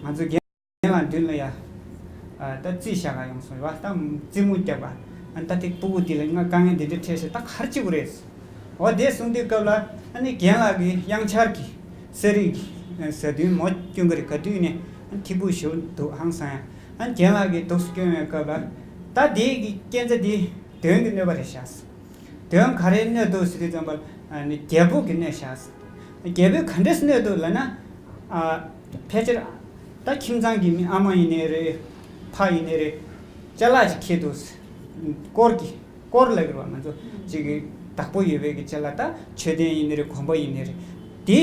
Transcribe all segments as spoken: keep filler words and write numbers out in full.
ང་ཚོ་རྒན་ལགས་མདུན་ལ་ཡ། ཨ་ད་རྩིས་བཞག་ག་ཡོང་སོང་རེད་བ། ད་རྩིས་མོ་བརྒྱབ་པ། ཨ་ད་དེ་སྤུ་གུ་དེ་ལ་ང་དཀའ་ངལ་འདི་འདྲ་འཕྲད་ཤག་ད་ག་རེ་བྱེད་དགོས་རེད། འོ་དེ་གསུངས་དུས་སྐབས་ལ་ཨ་ནི་རྒན་ལགས་ཀྱིས་དབྱངས་འཆར་གྱི་གསོ་རིག་གི་ཟ་འདུན་མོ་སྐྱོན་གྱི་རེད། ག་དུས་ནས་ཨ་ནི་ཐིག་པུ་ཞུ་འདུག་ཧང་སང་ཡ། ཨ་ནི་རྒན་ལགས་ཀྱིས་འདུག་སེ་སྐྱོན་པའི་སྐབས་ལ་ད་དེའི་གི་རྐྱེན་རྩ་དེ་གདོན་གྱི་གནོད་པ་རེད་ཤག་གདོན་ག་རེ་གནོད་འདུག་ཟེར་དུས་ཙམ་པ་ལ་ཨ་ནི་རྒྱལ་པོ་གིས་གནོད་ཤག་རྒྱལ་པོས་ག་འདྲས་གནོད་འདུག་ལབ་ན། ཨ་ཕལ་ཆེར་ད་ཁྱིམ་ཚང་གི་མི་ཨ་མ་ཡིན་ནའི་རེད། ཕ་ཡིན་ནའི་རེད། ཅ་ལག་ཅིག་ཁྱེར་འདུག་དཀོར་གྱི་དཀོར་ལབ་ཀྱི་རེད་བ། ང་ཚོ་གཅིག་གི་བདག་པོ་ཡོད་པའི་གི་ཅ་ལག་ད་མཆོད་རྟེན་ཡིན་ནའི་རེད། གོན་པ་ཡིན་ནའི་རེད། དེ་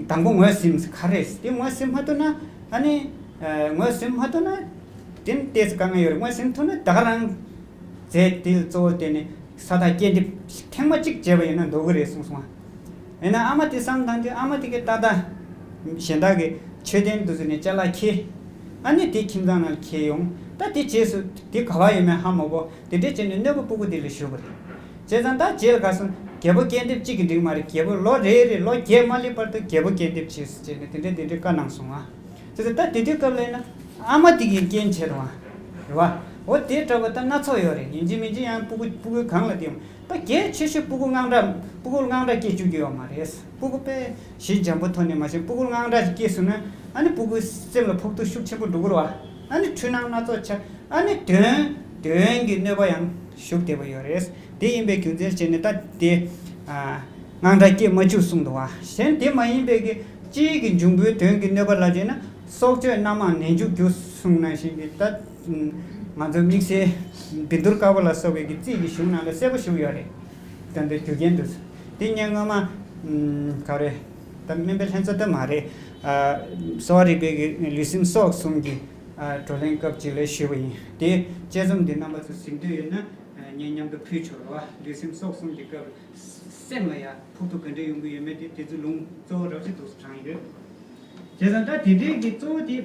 དང་པོ་ངོས་ཟིན་ག་རེ་རེད། དེ་ངོས་ཟིན་མ་ཐུབ་ན་ཨ་ནི་ཨ་ངོས་ཟིན་མ་ཐུབ་ན་དེ་ནི་ཏོག་ཙམ་དཀའ་ངལ་ཡོད་རེད། ངོས་ཟིན་ཐུབ་ན་ད་ག་རང་རྫས་དེ་ལ་གཙོ་བོ་བརྟེན་ནས་ས་བདག་སྐྱེས་འདེབས་ཐེངས་མ་གཅིག་བྱས་པ་ཡིན་ན་འདོད་ཀྱི་རེད་གསུངས་སོང་ང་། ཡིན་ན་ཨ་མ་དེ་བསམ་བཏང་དུས་ཨ་མ་དེ་གིས་ཏག་ཏག་གཞན་དག་གི་མཆོད་རྟེན་དེ་ཚོ་ནས་ཅ་ལག་ཁྱེར། ཨ་ནི་དེ་ཁྱིམ་ཚང་ནང་ལ་ཁྱེར་ཡོང་། ད་དེ་རྗེས་སུ་དེ་ག་བ་ཡོད་མེད་ཧ་མ་གོ། དེ་འདྲས་བྱས་ནས་གནོད་པ་སྤུ་གུ་དེ་ལ་ཞུགས་པ་རེད། བྱས་ཙང་ད་རྗེས་ལ་ག་སོང་རྒྱལ་པོ་སྐྱེས་འདེབས་གཅིག་གིས་འགྲིག་མ་རེད། རྒྱལ་པོ་ལོ་རེ་རེ་ལོ་བརྒྱད་མ་སླེབས་བར་དུ་རྒྱལ་པོ་སྐྱེས་འདེབས་བྱེད་ཟེར་བྱས་ནས་དེ་འདྲས་དེ་འདྲས་བཀའ་གནང་སོང་ང་། དེ་ཚོ་ད་དེ་དུས་སྐབས་ལ་ཡིན་ན་ཨ་མ་དེ་གིས་རྐྱེན་བྱས་དང་བ། རེད་བ། འོ་དེ་འདྲ་བ་ད་སྣ་ཚོགས་ཡོད་རེད། ཡིན་གཅིག་མིན་གཅིག་ཡང་སྤུ་གུ་སྤུ་གུའི་སྒང་ལ་བསྟན་ཡོང་། ད་གལ་ཆེ་ཤོས་སྤུ་གུ་དངངས་སྐྲག་སྤུ་གུར་དངངས་སྐྲག་སྐྱེ་བཅུག་རྒྱུ་ཡོད་མ་རེད། སྤུ་གུ་དཔེ་ཞེ་འཇམ་པོ་ཐོག་ནས་མ་བྱས་སྤུ་གུར་དངངས་སྐྲག་ཅིག་སྐྱེས་སོང་ན་ཨ་ནི་སྤུ་གུའི་སེམས་ལ་ཕོག་ཐུག་ཤུགས་ཆེན་པོ་འགྲོ་གི་རེད་བ། ཨ་ནི་འཁྲུལ་སྣང་སྣ་ཚོགས་ཆགས། ཨ་ནི་གདོན་གདོན་གྱི་གནོད་པ་ཡང་ཞུགས་བསྡད་པ་ཡོད་རེད། དེ་ཡིན་པའི་རྒྱུ་མཚན་བྱས་ནས་ད་དེ་ཨ་དངངས་སྐྲག་སྐྱེ་མ་བཅུག་གསུངས་འདུག་བ། གཞན་དེ་མ་ཡིན་པའི་གི་སྤྱིའི་གི་འབྱུང་པོའི་གདོན་གྱི་གནོད་པ་ལ་བྱས་ན་སྲོག་གཅོད་རྣམ་མང་ནན་འཇུག་རྒྱུ་གསུངས་ནང་བཞིན་གྱི་ད་ང་ཚོ་དམིགས་བསལ་བཻ་ཌཱུར་དཀར་པོ་ལ་སོགས་པའི་གི་རྩིས་ཀྱི་གཞུང་ནང་ལ་གསལ་པོ་ཞུགས་ཡོད་རེད། ད་འདི་རྒྱུ་རྐྱེན་དུ་དེ་སྔོན་མ་ག་རེ་ད་སྨན་པའི་ལྷན་ཚོགས་ད་མ་རེད། གསོ་བ་རིག་པའི་གི་ལུས་སེམས་སྲོག་གསུམ་གྱི་བགྲོ་གླེང་སྐབས་ཅིག་ལ་ཞུས་པ་ཡིན། དེ་དཔྱད་རྩོམ་འདི་རྣམ་པ་ཚོ་གཟིགས་འདོད་ཡོད་ན་ངས་མཉམ་དུ་ཕུལ་ཆོག་རེད་བ། ལུས་སེམས་སྲོག་གསུམ་གྱི་སྐབས་སེམས་ལ་ཡང་ཕོག་ཐུག་ག་འདྲ་ཡོང་གི་ཡོད་མེད་དེ་དེ་ཚོ་ལུང་གཙོ་བོ་རབ་ཅིག་འདུག་སེ་དྲངས་ཡོད། བྱས་ཙང་ད་དེ་འདྲའི་གི་གཙོ་བོ་དེ་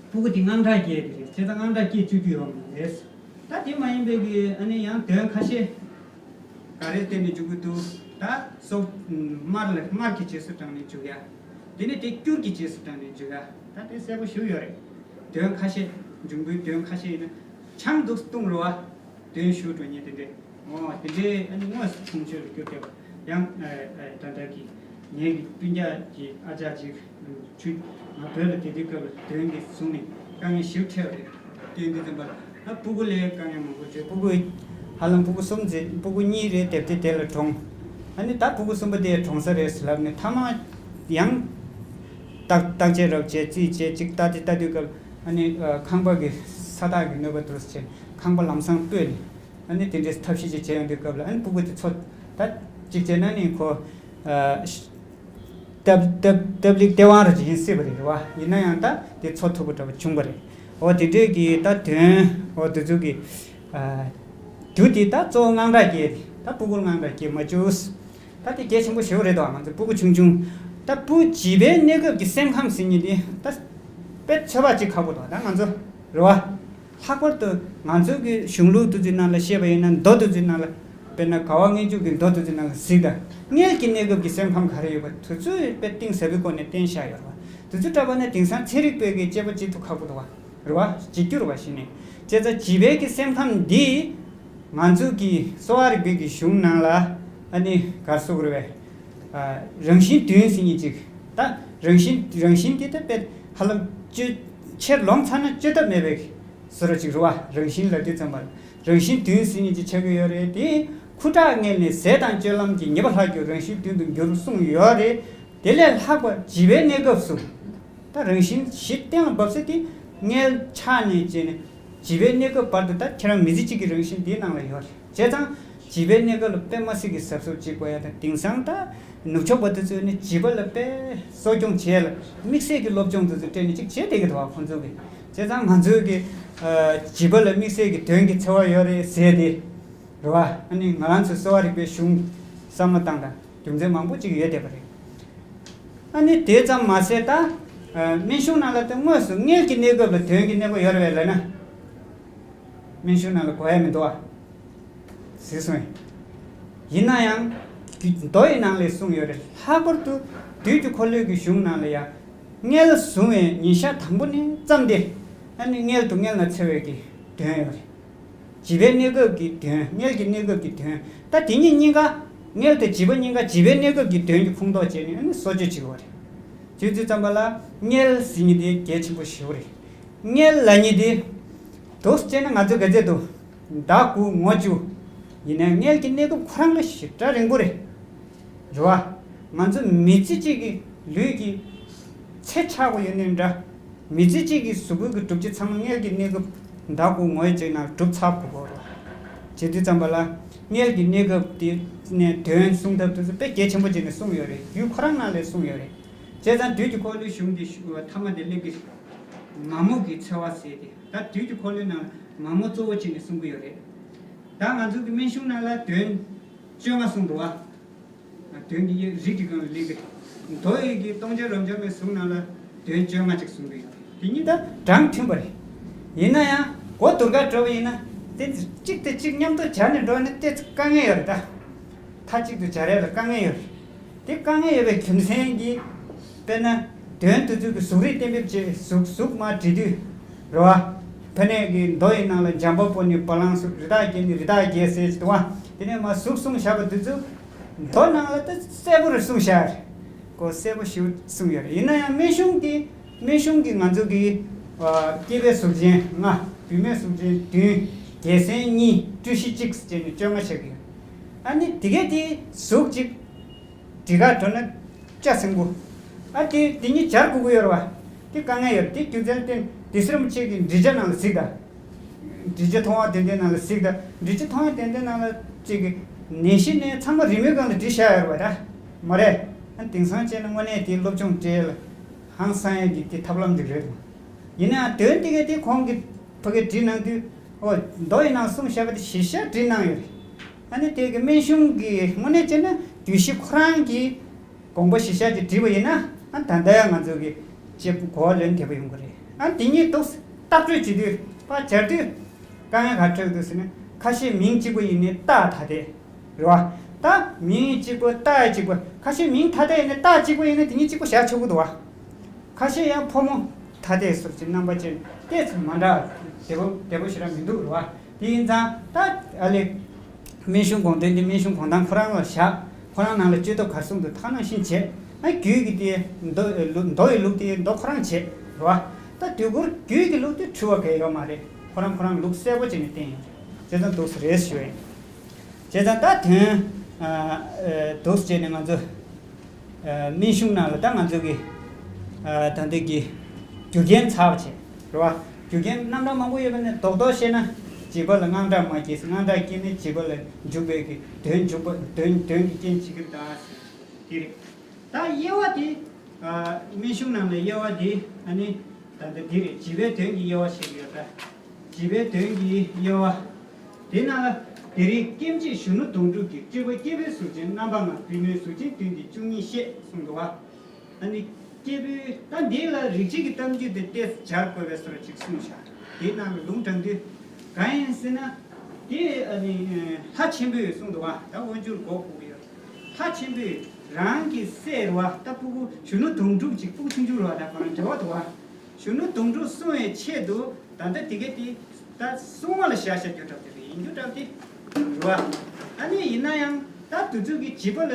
སྤུ་གུ་དེ་དངངས་སྐྲག་སྐྱེས་དེ་རེད། བྱས་ཙང་དངངས་སྐྲག་སྐྱེ་བཅུག་རྒྱུ་ཡོད་མ་རེད། ད་དེ་མ་ཡིན་པའི་གི་ཨ་ནི་ཡང་གདོན་ཁ་ཤས་ག་རེ་བསྟན་ནས་འཇུག་གི་འདུག་ད་སྲོག་དམར་ལ་དམར་གྱི་རྗེས་སུ་འབྲངས་ནས་འཇུག་ཡ། དེ་ནས་དེ་སྐྱུར་གྱི་རྗེས་སུ་འབྲངས་ནས་འཇུག་ཡ། ད་དེ་གསལ་པོ་ཞིག་ཡོད་རེད། གདོན་ཁ་ཤས་འབྱུང་པོའི་གདོན་ཁ་ཤས་ཡིན་ན་ཆང་འདུག་སེ་བཏུང་རེད་བ། གདོན་ཞུགས་འགྲོ་མཁན་དེ་འདྲས། འོ་དེ་འདྲས་ཨ་ནི་དངོས་སུ་མཐོང་ཆོས་ལ་གྱུར་བསྡད་པ། ཡང་ཨ་ཨ་ད་ལྟ་གི་ངའི་གི་སྤུན་ཀྱག་གི་ཨ་ཅག་ཅིག་ཆུ་ང་བོད་ལ་བསྡད་དུས་སྐབས་ལ་གདོན་གྱིས་བཟུང་ནས་དཀའ་ངལ་ཞིག་འཕྲད་པ་རེད། དེ་འདི་ཙམ་པ་ལ་ཨ་སྤུ་གུ་ལ་དཀའ་ངལ་མང་པོ་བྱུང་། སྤུ་གུ་ཧ་ལམ་སྤུ་གུ་གསུམ་ཙམ་སྤུ་གུ་གཉིས་རེད་བསྡད་དེ་དེ་ལ་གྲོངས། ཨ་ནི་ད་སྤུ་གུ་གསུམ་པ་དེ་གྲོངས་ས་རེད་ཟེར་ལབ་ནས་མཐའ་མ་ཡང་བརྟག་བརྟག་དཔྱད་རབ་བྱས་རྩིས་བྱས་ཅིག་ལྟ་དེ་ལྟ་དུས་སྐབས་ཨ་ནི་ཁང་པ་གི་ས་བདག་གི་གནོད་པ་འདུག་ཟེར་ཁང་པ་ལམ་སང་སྤོས་ནས། ཨ་ནི་དེ་འདྲའི་ཐབས་ཤེས་ཅིག་བྱས་ཡོང་དུས་སྐབས་ལ་ཨ་ནི་སྤུ་གུ་དེ་འཚོ་ད་གཅིག་བྱས་ན་ནི་ཁོ་ཨ་སྟབས་སྟབས་སྟབས་ལེགས་སྟེས་དབང་ར་ཅིག་ཡིན་སྲིད་པ་རེད་བ། ཡིན་ན་ཡང་ད་དེ་འཚོ་ཐུབ་པ་འདྲ་བ་བྱུང་བ་རེད། འོ་དེ་འདྲས་ཀྱི་ད་དོན་འོ་དེ་ཚོ་གི་ཨ་རྒྱུ་དེ་ད་གཙོ་བོ་དངངས་སྐྲག་སྐྱེས་ད་སྤུ་གུར་དངངས་སྐྲག་སྐྱེས་མ་བཅུག་ད་དེ་གལ་ཆེན་པོ་ཞེ་པོ་རེད་དོ། ང་ཚོ་སྤུ་གུ་ཆུང་ཆུང་ད་སྤུ་བྱིས་པའི་གནས་སྐབས་ཀྱི་སེམས་ཁམས་ཟེར་མཁན་དེ་ད་དཔེ་ཚོད་དཔག་ཅིག་ཁག་པོ་འདུག་ད་ང་ཚོ་རེད་བ། ལྷག་པར་དུ་ང་ཚོ་གི་གཞུང་ལུགས་དེ་ཚོའི་ནང་ལ་བཤད་པ་ཡིན་ན་མདོ་དེ་ཚོའི་ནང་ལ་དཔེར་ན་དགའ་བ་བརྙས་བཅོས་ཀྱི་མདོ་དེ་ཚོའི་ནང་ལ་གཟིགས་དང་། མངལ་གྱི་གནས་སྐབས་ཀྱི་སེམས་ཁམས་ག་རེ་ཡོད་པ་དེ་ཚོ་དཔེ་གཏིང་ཟབ་པའི་སྒོ་ནས་བསྟན་བཞག་ཡོད་རེད་བ། དེ་ཚོ་འདྲ་པོ་ནས་དེང་སང་ཚན་རིག་པས་ཀྱི་དཔྱད་པ་བྱེད་ཐུབ་ཁག་པོ་འདུག་བ། རེད་བ། བྱེད་རྒྱུ་རེད་བ་གཞི་ནས། བྱས་ཙང་བྱིས་པའི་གི་སེམས་ཁམས་འདི་ང་ཚོ་གི་གསོ་བ་རིག་པའི་གི་གཞུང་ནང་ལ་ཨ་ནི་ག་རེ་ཟེར་དགོས་རེད་པས། ཨ་རང་བཞིན་བདུན་ཟེར་མཁན་ཅིག་ད་རང་བཞིན་རང་བཞིན་འདི་ད་དཔེ་ཧ་ལམ་བཅོས་ཕྱིར་ལོང་ཚར་ན་བཅོས་ཐབས་མེད་པའི་བཟོ་འདྲ་ཅིག་རེད་བ། རང་བཞིན་ལབ་དུས་ཙམ་པར་རང་བཞིན་བདུན་ཟེར་མཁན་ཅིག་ཆགས་ཀྱི་ཡོད་རེད། དེ་ཁུ་ཁྲག་མངལ་ནས་ཟས་དང་སྤྱོད་ལམ་གྱིས་ཉེས་པ་ལྷག་རྒྱུ་རང་བཞིན་བདུན་དུ་འགྱུར་གསུངས་ཡོད་རེད། དེ་ལས་ལྷག་པ་བྱིས་པའི་གནས་སྐབས་སུ། ད་རང་བཞིན་བཞི་གཏན་ལ་དབབ་ས་དེ་མངལ་ཆགས་ནས་བྱས་ནས་བྱིས་པའི་གནས་སྐབས་བར་དུ་ད་ཁྱེད་རང་མི་ཚེ་གཅིག་གི་རང་བཞིན་དེའི་ནང་ལ་ཡོད་རེད། བྱས་ཙང་བྱིས་པའི་གནས་སྐབས་ལ་དཔེ་མ་སྲིད་ཀྱི་གཟབ་གཟབ་བྱེད་དགོས་ཡ་དང་། དེང་སང་ད་ནུབ་ཕྱོགས་པ་དེ་ཚོས་ནི་བྱིས་པ་ལ་དཔེ་གསོ་སྐྱོང་བྱས་ལ་དམིགས་བསལ་གྱི་སློབ་སྦྱོང་དེ་ཚོ་སྤྲད་ནས་ཅིག་བྱས་བསྡད་ཀྱི་འདུག་བ་ཁོང་ཚོ་གིས། བྱས་ཙང་ང་ཚོའི་གི་ཨ་བྱིས་པ་ལ་དམིགས་བསལ་གྱི་གདོན་གྱི་འཚེ་བ་ཡོད་རེད་ཟེར་ཏེ་རེད་བ། ཨ་ནི་ང་རང་ཚོའི་གསོ་བ་རིག་པའི་གཞུང་བསམ་བློ་བཏང་དང་རྒྱུ་མཚན་མང་པོ་ཅིག་ཡོད་བསྡད་པ་རེད། ཨ་ནི་དེ་ཙམ་མ་ཟད་ད། ཨ་སྨན་གཞུང་ནང་ལ་ད་དངོས་སུ་མངལ་གྱི་གནས་སྐབས་ལ་གདོན་གྱི་གནོད་པ་ཡོད་རེད་པས་ལབ་ན། སྨན་གཞུང་ནང་ལ་གོ་ཡ་མི་འདུག་ཨ། གཟིགས་སོང་། ཡིན་ན་ཡང་། རྒྱུད་མདོ་ཡི་ནང་ལ་གསུངས་ཡོད་རེད། ལྷག་པར་དུ་བདུད་ཀྱི་འཁོར་ལོའི་གི་གཞུང་ནང་ལ་ཡང་། མངལ་བཟུང་བའི་ཉིན་ཞག་དང་པོ་ནས་བརྩམས་ཏེ། ཨ་ནི་མངལ་དུ་མངལ་ན་འཚེ་བའི་གི་དོན་ཡོད་རེད། བྱིས་པའི་གནས་སྐབས་ཀྱི་དོན། མངལ་གྱི་གནས་སྐབས་ཀྱི་དོན། ད་དེ་གཉིས་གཉིས་ཀ། མངལ་དང་བྱིས་པ་གཉིས་ཀ་བྱིས་པའི་གནས་སྐབས་ཀྱི་དོན་གྱི་ཁུངས་གཏོགས་བྱས་ནས། ཨ་ནི་གསོ་བཅོས་བྱེད་དགོས་རེད། བྱེད་དུས་ཙམ་པ་ལ་མངལ་ཟེར་མཁན་དེ་གལ་ཆེན་པོ་ཞེ་པོ་རེད། མངལ་ལབ་མཁན་དེ་འདུག་སེ་བྱས་ན། ང་ཚོ་ག་ཚོད་འདུག་ཟླ་དགུ་ངོ་བཅུ་ཡིན་ནའི་མངལ་གྱི་གནས་སྐབས་ཁོ་རང་ལ་ཞེ་དྲག་རིང་པོ་རེད། རེད་བ། ང་ཚོ་མི་ཚེ་གཅིག་གི་ལུས་ཀྱི་ཚེ་ཆགས་པ་ཡོད་ནའི་འདྲ། མི་ཚེ་གཅིག་གི་གཟུགས་པོའི་གི་གྲུབ་ཆ་ཚང་མ་མངལ་གྱི་གནས་སྐབས་ཟླ་དགུ་ངོ་གཅིག་ནང་གྲུབ་ཚར་དགོས་རེད། བྱེད་དུས་ཙམ་པ་ལ་མངལ་གྱི་གནས་སྐབས་དེ་ནས་དོན་གསུང་ཐབས་དེ་ཚོ་དཔེ་གལ་ཆེན་པོ་བྱས་ནས་གསུངས་ཡོད་རེད། རྒྱུད་ཁོ་རང་ནང་ལ་གསུངས་ཡོད་རེད། བྱས་ཙང་དུས་ཀྱི་འཁོར་ལོའི་གཞུང་འདི་ཞུ་བ་ཐ་མ་དེ་སླེབས་ཀྱི། མ་མོ་གི་འཚེ་བ་ཟེར་ཏེ། ད་དུས་ཀྱི་འཁོར་ལོའི་ནང་ལ་མ་མོ་གཙོ་བོ་བྱས་ནས་གསུང་གི་ཡོད་རེད། ད་ང་ཚོ་གི་སྨན་གཞུང་ནང་ལ་དོན་བཅོ་ལྔ་གསུངས་འདུག་བ། དོན་གྱི་དབྱེ་རིགས་ཀྱི་སྒང་ལ་ལེན་གྱི། མདོ་ཡི་གི་སྟོང་རྒྱལ་རབ་འབྱམས་པའི་གཟུངས་ནང་ལ་དོན་བཅོ་ལྔ་ཅིག་གསུངས་ཀྱི་ཡོད། དེ་གཉིས་ད་གྲངས་མཐུན་པ་རེད། ཡིན་ན་ཡང་སྒོ་དུར་ཁ་འགྲོ་བ་ཡིན་ན། དེ་གཅིག་དང་གཅིག་མཉམ་དུ་སྦྱར་ནས་འགྲོ་ན་ཏོག་ཙམ་དཀའ་ངལ་ཡོད་རེད་ད། མཐའ་གཅིག་ཏུ་སྦྱར་ཡ་ལ་དཀའ་ངལ་ཡོད་རེད། དེ་དཀའ་ངལ་ཡོད་པའི་རྒྱུ་མཚན་གྱིས། དཔེར་ན། དོན་དེ་ཚོ་གི་གཟུགས་རིས་གཏན་འབེབས་བྱེད། གཟུགས་གཟུགས་མར་བྲིས་དུས། རེད་བ། ཕ་ནས་ཀྱི་མདོ་ཡི་ནང་ལ་འཇམ་པ་པོ་ནི་བ་ལང་གཟུགས། རི་དྭགས་རྒྱལ་ནི་རི་དྭགས་རྒྱལ་ཟེར་གྱི་འདུག་བ། དེ་ནས་མར་གཟུགས་གསུངས་བཞག་པ་དེ་ཚོ་མདོ་ནང་ལ་ད་གསལ་པོ་རེ་གསུངས་བཞག་རེད། ཁོ་གསལ་པོ་ཞིག་གསུངས་ཡོད་རེད། ཡིན་ན་ཡང་སྨན་གཞུང་དེ། སྨན་གཞུང་གི་ང་ཚོ་གི། ཨ། སྐྱེས་པའི་གཟུགས་ཅན་ལྔ། བུད་མེད་གཟུགས་ཅན་བདུན། རྒྱལ་མཚན་གཉིས། སྤྲུལ་གཞི་གཅིག་བྱས་ནས་བཅོ་ལྔ་ཆགས་ཀྱི་ཡོད། ཨ་ནི་དེ་གས་དེ་གཟུགས་གཅིག་སྒྲིག་ག་འགྲོ་ན་ལྕགས་སྲིན་པོ། ཨ། དེ་དེ་གཉིས་སྦྱར་དགོས་ཀྱི་ཡོད་རེད་བ། དེ་དཀའ་ངལ་ཡོད་རེད། དེ་རྒྱུ་མཚན་དེ་སྡེ་སྲིད་རིན་པོ་ཆེ་གི་འགྲེལ་བྱ་ནང་ལ་གཟིགས་དང་། འགྲེལ་བྱེད་མཐོང་བ་དོན་ལྡན་ནང་ལ་གཟིགས་དང་། འགྲེལ་བྱེད་མཐོང་བ་དོན་ལྡན་ནང་ལ་གཅིག་གི་ནད་གཞི་ནས་ཚང་མ་རི་མོའི་སྒང་ལ་བྲིས་བཞག་ཡོད་རེད་བ། ད་མ་རེད། ཨ། དེང་སང་བྱས་ན་དངོས་གནས་དེ་སློབ་སྦྱོང་སྤྲད་ལ་ཧང་སང་ཡ་གི་དེ་ཐབས་ལམ་ཅིག་རེད་འདུག་ཡིན་ནའང་དོན་དེ་གས་དེ་ཁོང་གིས་ཕ་གིར་བྲིས་གནང་དུས། ཨོ། མདོ་ཡི་ནང་གསུངས་བཞག་པ་དེ་གཞིར་བཞག་བྲིས་གནང་ཡོད་རེད། ཨ་ནི་དེ་གི་སྨན་གཞུང་གི་དངོས་གནས་བྱས་ན་རྒྱུད་བཞི་ཁོ་རང་གི་དགོངས་པ་གཞིར་བཞག་ཅིག་བྲིས་པ་ཡིན་ན། ཨ། ད་ལྟ་ཡང་ང་ཚོ་གི་ཅིག་གོ་བ་ལོན་ཐེབས་པ་ཡོང་གི་རེད། ཨ། དེ་གཉིས་འདུག་སེ་བརྟག་དཔྱད་བྱེད་དུས། ཕར་སྦྱར་དུས་དཀའ་ངལ་ག་རེ་འཕྲད་འདུག་ཟེར་ན། ཁ་ཤས་མིང་གཅིག་པ་ཡིན་ནའི་རྟགས་ཐ་དད་རེད་བ། ད་མིང་གཅིག་པ་རྟགས་གཅིག་པ། ཁ་ཤས་མིང་ཐ་དད་ཡིན་ནའི་རྟགས་གཅིག་པ་ཡིན་ན་དེ་གཉིས་གཅིག་པ་བཞག་ཆོག་གི་འདུག་བ། ཁ་ཤས་ཡང་ཕོ་མོ་ཐ་དད་སོགས་ཀྱི་རྣམ་པ་ཅན་ཏོག་ཙམ་མ་འདྲ་བ། བདེ་པོ་བདེ་པོ་ཞེ་དྲག་མི་འདུག་རེད་བ། དེ་ཡིན་ཙང་ད་ཨ་ལེ། སྨན་གཞུང་དགོངས་དོན་འདི་སྨན་གཞུང་དགོངས་དོན་ཁོ་རང་ལ་བཞག་ཁོ་རང་ནང་ལ་བཅོས་ཐབས་ག་རེ་གསུངས་འདུག་ད་ག་ནང་བཞིན་བྱས། ཨ། རྒྱུད་ཀྱི་དེ་མདོ་ལུགས། མདོ་ཡི་ལུགས་དེ་མདོ་ཁོ་རང་བྱས་རེད་བ། ད་དུས་འཁོར་རྒྱུད་ཀྱི་ལུགས་དེ་འཁྲུལ་བ་གང་ཡང་ཡོད་མ་རེད། ཁོ་རང་ཁོ་རང་ལུགས་གསལ་པོ་བྱས་ནས་བསྟན་ཡོད་རེད། བྱས་ཙང་འདུག་སེ་རེད་ཞུ་ཡ་ཡིན། བྱས་ཙང་ད་དོན། ཨ། ཨ། འདུག་སེ་བྱས་ནས་ང་ཚོ། ཨ། སྨན་གཞུང་ནང་ལ་ད་ང་ཚོ་གི། ཨ། ད་ལྟ་གི་རྒྱུ་རྐྱེན་ཚར་བ་བྱས་རེད་བ། རྒྱུ་རྐྱེན་རྣམ་གྲངས་མང་པོ་ཡོད་པ་ནས་རྡོག་རྡོག་བཤད་ན། བྱིས་པ་ལ་དངངས་སྐྲག་མ་སྐྱེས། དངངས་སྐྲག་སྐྱེས་ནས་བྱིས་པ་ལ་འཇུག་པའི་གི་དོན་འཇུག་པ། དོན་དོན་གྱི་རྐྱེན་བྱེད་ཀྱི་རེད་ད་ཟེར། དེ་རེད། ད་དབྱེ་བ་དེ། ཨ། སྨན་གཞུང་ནང་ལ་དབྱེ་བ་དེ། ཨ་ནི་ད་ལྟ་འདི་རེད། བྱིས་པའི་དོན་གྱི་དབྱེ་བ་བཤད་ཀྱི་ཡོད་ད། བྱིས་པའི་དོན་གྱི་དབྱེ་བ། དེ་ནང་ལ། དེ་རིང་སྐྱེ་མཆེད་གཞོན་ནུ་དོང་སྤྲུགས་ཀྱི། སྤྲུལ་པ་སྐྱེས་བུའི་གཟུགས་ཅན་རྣམ་པ་ལྔ། བུད་མེད་གཟུགས་ཅན་བདུན་ཏེ་བཅུ་གཉིས་བཤད་གསུངས་འདུག་བ། ཨ་ནི་སྐྱེས་བུའི། ད་འདི་ལ་རིག་བྱེད་ཀྱི་གཏམ་རྒྱུད་དེ་ཏོག་ཙམ་སྦྱར་དགོས་པའི་བཟོ་འདྲ་ཅིག་གསུངས་བཞག་དེའི་ནང་ལ་ལུང་དྲངས་དུས། གང་ཡིན་ཟེར་ན། དེ། ཨ་ནི་ལྷ་ཆེན་པོས་གསུངས་འདུག་བ། ད་དབང་ཕྱུག་གོ་དགོས་ཀྱི་ཡོད། ལྷ་ཆེན་པོས་རང་གི་སྲས་རེད་བ། ད་སྤུ་གུ་གཞོན་ནུ་དོང་སྤྲུགས་ཅིག་སྤུ་གུ་ཆུང་ཆུང་རེད་བ། ད་ཁོ་རང་འབྲེལ་བ་འདུག་བ། གཞོན་ནུ་དོང་སྤྲུགས་སྲུང་བའི་ཆེད་དུ་ད་ལྟ་དེ་ག་དེ་ད་སྲུང་བ་ལ་བཞག་བཞག་རྒྱུ་འདྲ་པོ་དེ་རེད། ཡིན་རྒྱུ་འདྲ་པོ་དེ་རེད་བ། ཨ་ནི་ཡིན་ན་ཡང་ད་དེ་ཚོ་གི་བྱིས་པ་ལ་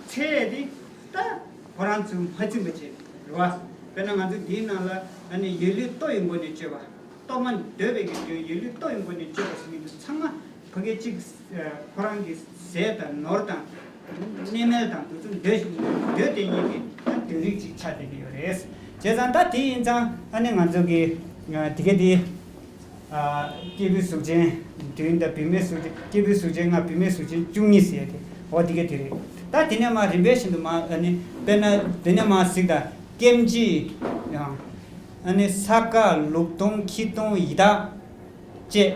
འཚེ་ཡས་དེ་ད་ཁོ་རང་ཚོས་མ་འཛེམས་པ་བྱས་རེད་བ། དཔེར་ན་ང་ཚོ་འདིའི་ནང་ལ་ཨ་ནི་ཡོད་ལུས་ལྟོ་ཡི་སྒོ་ནས་སྤྱོད་པ། ལྟོ་མ་འདོད་པའི་གི་དོན། ཡོད་ལུས་ལྟོ་ཡི་སྒོ་ནས་སྤྱོད་པ་ཟེར་མཁན་དེ་ཚང་མ་ཕ་གི་གཅིག་ཁོ་རང་གི་ཟས་དང་ནོར་དང་གནས་མལ་དང་དེ་ཚོ་འདོད་འདོད་དེ་ཉིད་ཀྱི་དོན་རིགས་ཅིག་ཆགས་བསྡད་ཀྱི་ཡོད་རེད། བྱས་ཙང་ད་དེ་ཡིན་ཙང་ཨ་ནི་ང་ཚོ་གི་དེ་ག་དེ། ཨ། སྐྱེས་བུའི་གཟུགས་ཅན་བདུན་དང་བུད་མེད་གཟུགས་ཅན། སྐྱེས་བུའི་གཟུགས་ཅན་ལྔ། བུད་མེད་གཟུགས་ཅན་བཅུ་གཉིས་ཟེར་ཏེ། འོ་དེ་ག་དེ་རེད། ད་དེ་ནས་མར་རིམ་པས་བཞིན་དུ་མར། ཨ་ནི་དཔེར་ན་དེ་ནས་མར་གཟིགས་དང་། སྐྱེ་མཆེད་ཡང་། ཨ་ནི་ས་དགའ། ལུག་སྟོང་། ཁྱི་སྟོང་། ཡི་དྭགས་བཅས།